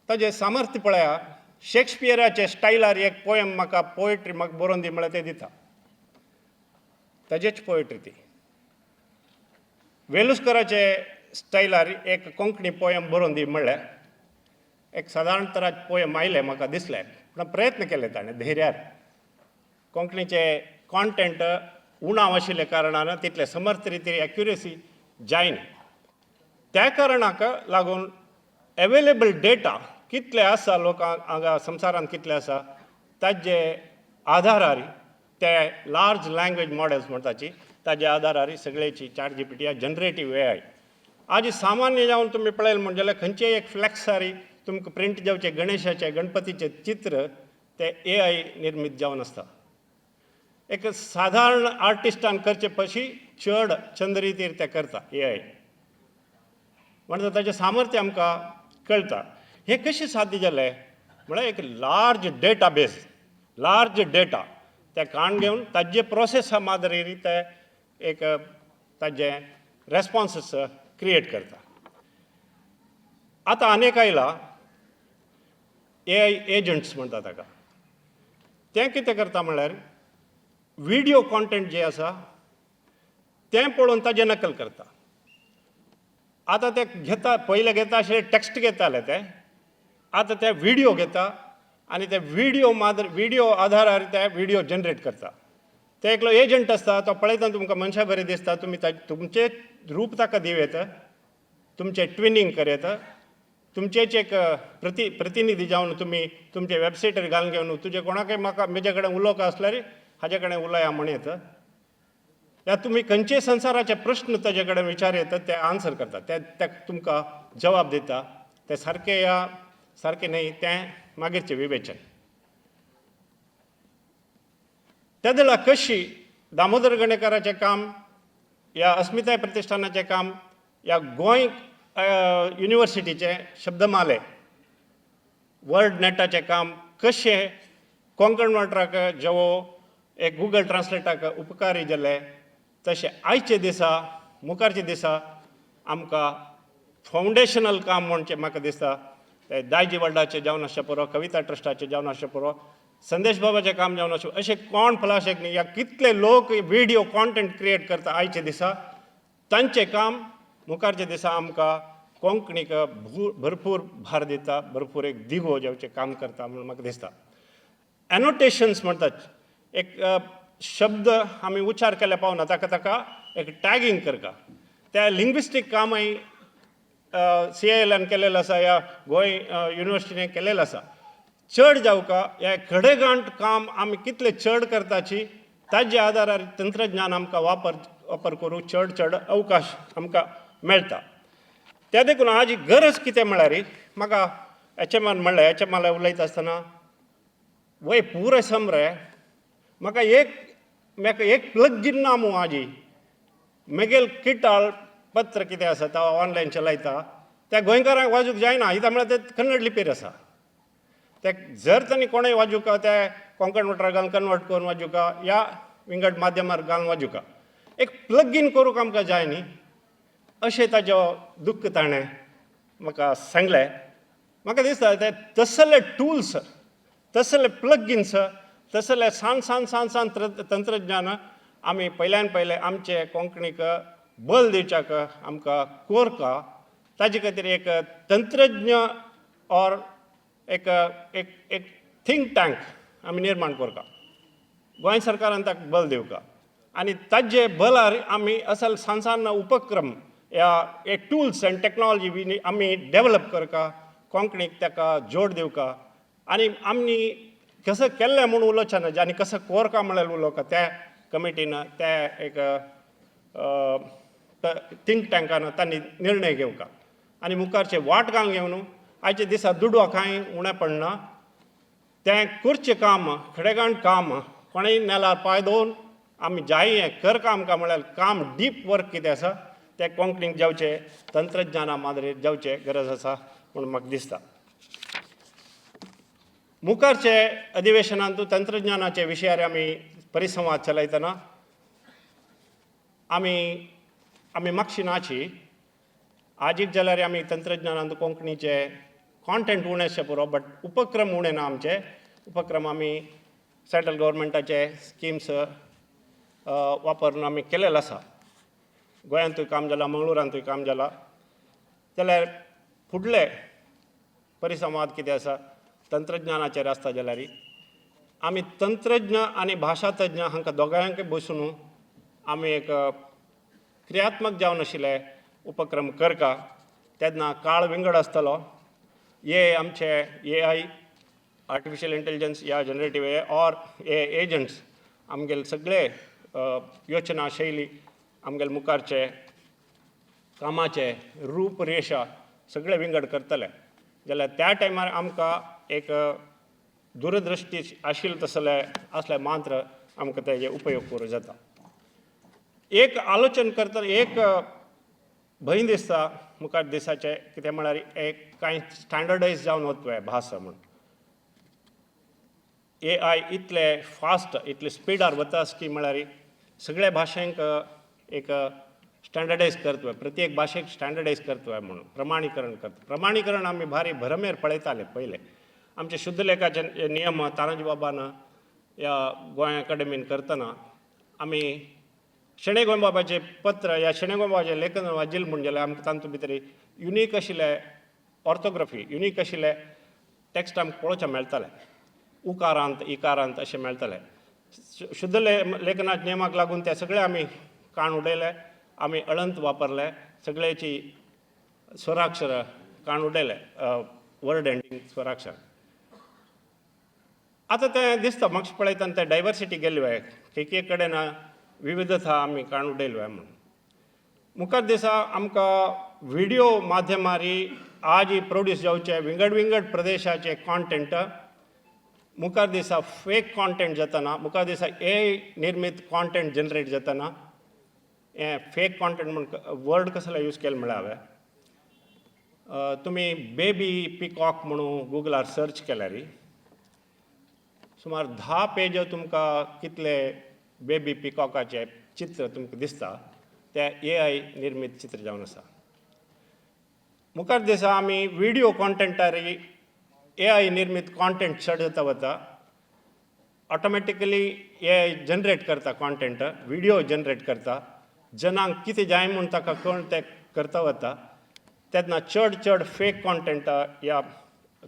A: ताजें सामर्थ्य पळया. शेक्सपियराचे स्टायलार एक पोयम म्हाका, पोयट्री म्हाका बरोवन दी म्हळ्यार तें दिता, ताजेच पोयट्री ती. वेलुस्कराचे स्टायलार एक कोंकणी पोयम बरोवन दी म्हणल्यार एक सादारण तरा पोयम आयलें म्हाका दिसलें, पूण प्रयत्न केले ताणें धैर्यार. कोंकणीचे कॉन्टेंट उणाव आशिल्ल्या कारणान तितले समर्थ रितीन एक्युरेसी जायना, त्या कारणाक लागून एवेलेबल डेटा कितले आसा लोकांक हांगा संवसारांत कितले आसा ताजे आधारार ते लार्ज लँग्वेज मॉडल्स म्हणटाची ताजे आधारार सगळ्याची चॅट जी पी टी या जनरेटीव ए I. आज सामान्य जावन तुमी पळयलें म्हण जाल्यार खंयचेय एक फ्लॅक्सार तुमकां प्रिंट जावचे गणेशाचे गणपतीचें चित्र ते ए I निर्मीत जावन आसता. एक सादारण आर्टिस्टान करचे पशी चड चंद रितीर ते करता ए I, म्हणटा ताचें सामर्थ्य आमकां कळटा. हें कशें साध्य जालें म्हळ्यार एक लार्ज डेटा बेस, लार्ज डेटा ते काण घेवन ताजे प्रोसेसा मादरेर ते एक ताजे रेस्पोन्सीस क्रिएट करता. आतां आनी एक आयला ए I agents म्हणटा ताका. तें कितें करता म्हळ्यार विडियो कॉन्टेंट जें आसा तें पळोवन ताजें नकल करता. आतां ते घेता, पयले घेता अशें टॅक्स्ट घेताले ते, आतां ते विडियो घेता आनी ते विडियो मादर विडियो आधारार ते विडियो जनरेट करता. ते एकलो एजंट आसता, तो पळयता तुमकां मनशा बरें दिसता, तुमी तुमचें रूप ताका दिवं येता, तुमचें ट्विनींग कर येता तुमचेच एक प्रतिनिधी जावन तुमी तुमचे वेबसायटीर घालून घेवन तुजे कोणाकय म्हाका म्हजे कडेन उलोवंक आसल्यार हाजे कडेन उलया म्हण येता. या तुमी खंयचे संवसाराचे प्रश्न ताजे कडेन विचार येतात ते आन्सर करता, ते तुमकां जवाब दिता. ते सारके या सारकें न्हय तें मागीरचें विवेचन. त्या वेळार कशी दामोदर गणेकाराचें काम या अस्मिताय प्रतिश्ठानाचें काम या गोंय युनिवर्सिटीचें शब्दमाले वर्ड नॅटाचें काम कशें कोंकण वाठाराक जेवो एक गुगल ट्रान्सलेटाक उपकारी जालें, तशें आयचे दिसा मुखारचे दिसा आमकां फावंडेशनल काम म्हणचें म्हाका दिसता तें दायजी वर्ल्डाचें जावन आसचें पुरो, कविता ट्रस्टाचें जावन आसचें पुरो, संदेश बाबाचें काम जावन आसचें, अशें कोण फलाशेक न्ही या कितले लोक विडियो कॉन्टेंट क्रिएट करता आयचे दिसा, तांचें काम मुखारच्या दिसा आमकां कोंकणीक भरपूर भार दिता, भरपूर एक दिगो जेवचें काम करता म्हणून म्हाका दिसता. एनोटेशन्स म्हणटात, एक शब्द आमी उच्चार केल्या पावना ताका ताका एक टॅगींग करता. त्या लिंग्विस्टीक कामय CILन केलेलें आसा या गोंय युनिवर्सिटीन केलेलें आसा. चड जावका हे खडेगांठ काम आमी कितले चड करताची ताजे आदारार तंत्रज्ञान आमकां वापर करूंक चड चड अवकाश आमकां मेळटा. त्या देखून आज गरज कितें म्हळ्यार म्हाका एचएमान म्हणलें, एचएमाला उलयता आसतना वय पुरो समरे म्हाका एक प्लगीन ना मू आजी मेगेल किटाळ पत्र कितें आसा तो ऑनलायन चलयता त्या गोंयकारांक वाजूंक जायना, कित्याक म्हळ्यार ते कन्नड लिपीर आसा. ते जर तांणी कोणूय वाजूका ते कोंकण वठार घालून कन्वर्ट करून वाजूका या विंगड माध्यमार घालून वाजूका, एक प्लगीन करूंक आमकां जाय न्ही, अशें ताजो दुख्ख ताणें म्हाका सांगलें. म्हाका दिसता ते तसले टुल्स, तसले प्लगीन्स, तसले सान सान सान सान तंत्रज्ञान आमी पयल्यान पयले आमचे कोंकणीक बल दिवच्याक आमकां कोरका. ताजे खातीर एक तंत्रज्ञ ऑर एक एक एक थिंक टँक आमी निर्माण करता, गोंय सरकारान ताका बल दिवका आनी ताजे बलार आमी असल सान सान उपक्रम या एक टुल्स एंड टॅक्नोलॉजी बी आमी डेवलप करका, कोंकणीक ताका जोड दिवका. आनी आमी कसो केल्लें म्हूण उलोवचें ना आनी कसो कोरका म्हळ्यार उलोवका त्या कमिटीन त्या एक थिंक टँकान तांणी निर्णय घेवका आनी मुखारचे वाट घालून घेवन आयच्या दिसा दुडवा कांय उणें पडना, तें करचें काम खडेगांठ काम कोणेय नेलार पांय दवरून आमी जाय हें कर काम काय म्हळ्यार काम डीप वर्क कितें आसा तें कोंकणीक जावचें तंत्रज्ञाना मादरेर जावचें गरज आसा म्हूण म्हाका दिसता. मुखारचे अधिवेशनांत तंत्रज्ञानाचे विशयार आमी परिसंवाद चलयतना आमी आमी मागशी नाची आजीक जाल्यार आमी तंत्रज्ञानांत कोंकणीचे कॉन्टेंट उणें आसचें पुरो, बट उपक्रम उणें ना आमचे. उपक्रम आमी सेंट्रल गव्हर्मेंटाचे स्किम्स वापरून आमी केलेले आसा. गोंयांतूय काम जालां, मंगळुरांतूय काम जालां. जाल्यार फुडले परिसंवाद कितें आसा तंत्रज्ञानाचेर आसता जाल्यार आमी तंत्रज्ञ आनी भाशातज्ञ हांकां दोगांयकय बसून आमी एक क्रियात्मक जावन आशिल्ले उपक्रम करका. तेन्ना काळ विंगड आसतलो. हे आमचे AI, artificial intelligence या जनरेटीव ए ऑर ए एजंट्स आमगेले सगळे योजना शैली आमगेले मुखारचे कामाचे रूपरेशा सगळे विंगड करतले. जाल्यार त्या टायमार आमकां एक दूरदृश्टी आशिल्ले तसले असले मात्र आमकां तेजे उपयोग करूं जाता. एक आलोचन करतना एक भंय दिसता मुखार दिसाचे कितें म्हळ्यार एक कांय स्टँडर्डायज जावन वतले भास म्हूण. AI इतले फास्ट इतले स्पिडार वता की म्हळ्यार सगळ्या भाशेंक एक स्टँडर्डायज करतले, प्रत्येक भाशेक स्टँडर्डायज करतले म्हणून प्रमाणीकरण करता. प्रमाणीकरण आमी भारी भरमेर पळयताले पयले. आमचे शुद्धलेखाचे नियम तानाजी बाबान ह्या गोंय अकाडमीन करतना आमी शणै गोंयबाबाचें पत्र ह्या शणै गोंयबाबाचें लेखन वाचिल्लें म्हूण जाल्यार आमकां तातूंत भितर युनीक आशिल्ले ऑर्थोग्राफी, युनीक आशिल्ले टॅक्स्ट आमकां पळोवचें मेळटालें. उकारांत इकारांत अशें मेळटालें. शुद्ध लेखनाच्या नेमाक लागून ते सगळे आमी काण उडयले, आमी अळंत वापरले, सगळ्याची स्वराक्षर काण उडयलें वर्ड एंडींग स्वराक्षर. आतां तें दिसता म्हाका पळयतना तें डायवर्सिटी गेली way एक एक कडेन विविधता आमी काण उडयली way म्हणून. मुखार दिसा आमकां विडियो माध्यमारी आज प्रोड्यूस जावचे विंगड विंगड प्रदेशाचे कॉन्टेंट मुखार दिसा फेक कॉन्टेंट जाताना, मुखार दिसा ए निर्मीत कॉन्टेंट जनरेट जाताना, हें फेक कॉन्टेंट म्हूण वर्ड कसलो यूज केलो म्हळ्यार हांवें, तुमी बेबी पिकॉक म्हणून गुगलार सर्च केल्यार सुमार 10 पेजो तुमकां कितले बेबी पिकॉकाचे चित्र तुमकां दिसता, ते ए I निर्मीत चित्र जावन आसा. मुखार दिसा आमी विडियो कॉन्टेंटार ए I निर्मीत कॉन्टेंट चड जाता वता, ऑटोमॅटिकली ए I generate करता कॉन्टेंट, विडियो जनरेट करता, जनांक कितें जाय म्हूण ताका कळून तें करता वता. तेन्ना चड चड फेक कॉन्टेंट या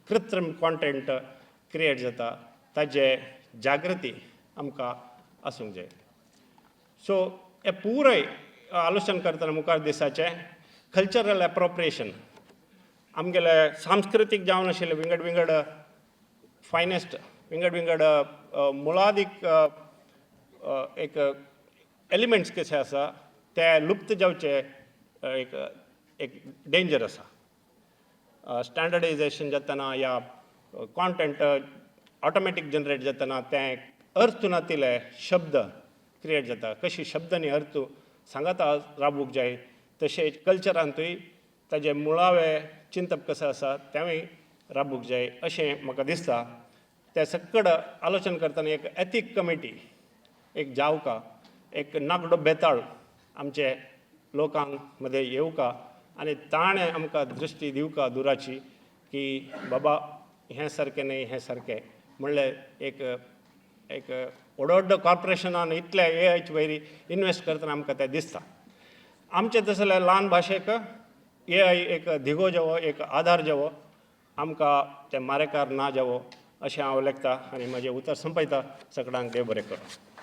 A: कृत्रीम कॉन्टेंट क्रिएट जाता, ताजे जागृती आमकां आसूंक जाय. सो हें पुराय आलोचन करतना मुखार दिसाचें कल्चरल एप्रोप्रिएशन, आमगेले सांस्कृतीक जावन आशिल्ले विंगड विंगड फायनेस्ट विंगड विंगड मुळादीक एक एलिमेंट्स कशे आसा ते लुप्त जावचे एक एक डेंजर आसा. स्टँडर्डायजेशन जातना या कॉन्टेंट ऑटोमॅटीक जनरेट जातना तें अर्थ नातिल्ले शब्द क्रिएट जाता. कशी शब्द आनी अर्थ सांगाता राबूंक जाय, तशें कल्चरांतूय ताजें मुळावें चिंतप कशें आसा तेंवूय राबूंक जाय अशें म्हाका दिसता. तें सक्कड आलोचन करतना एक एथीक कमिटी एक जावका, एक नागडो बेताळ आमचे लोकांक मदें येवका आनी ताणें आमकां दृश्टी दिवका दुराची की बाबा हें सारकें न्हय, हें सारकें म्हणल्यार एक एक व्हड व्हड कॉर्पोरेशनान इतले ए आयचे वयर इनवेस्ट करतना आमकां तें दिसता. आमचे तसले ल्हान भाशेक ए I एक धिगो जावो, एक आदार जावो, आमकां तें मारेकार ना जावो अशें हांव लेखता आनी म्हजें उतर संपयता. सगळ्यांक देव बरें करूं.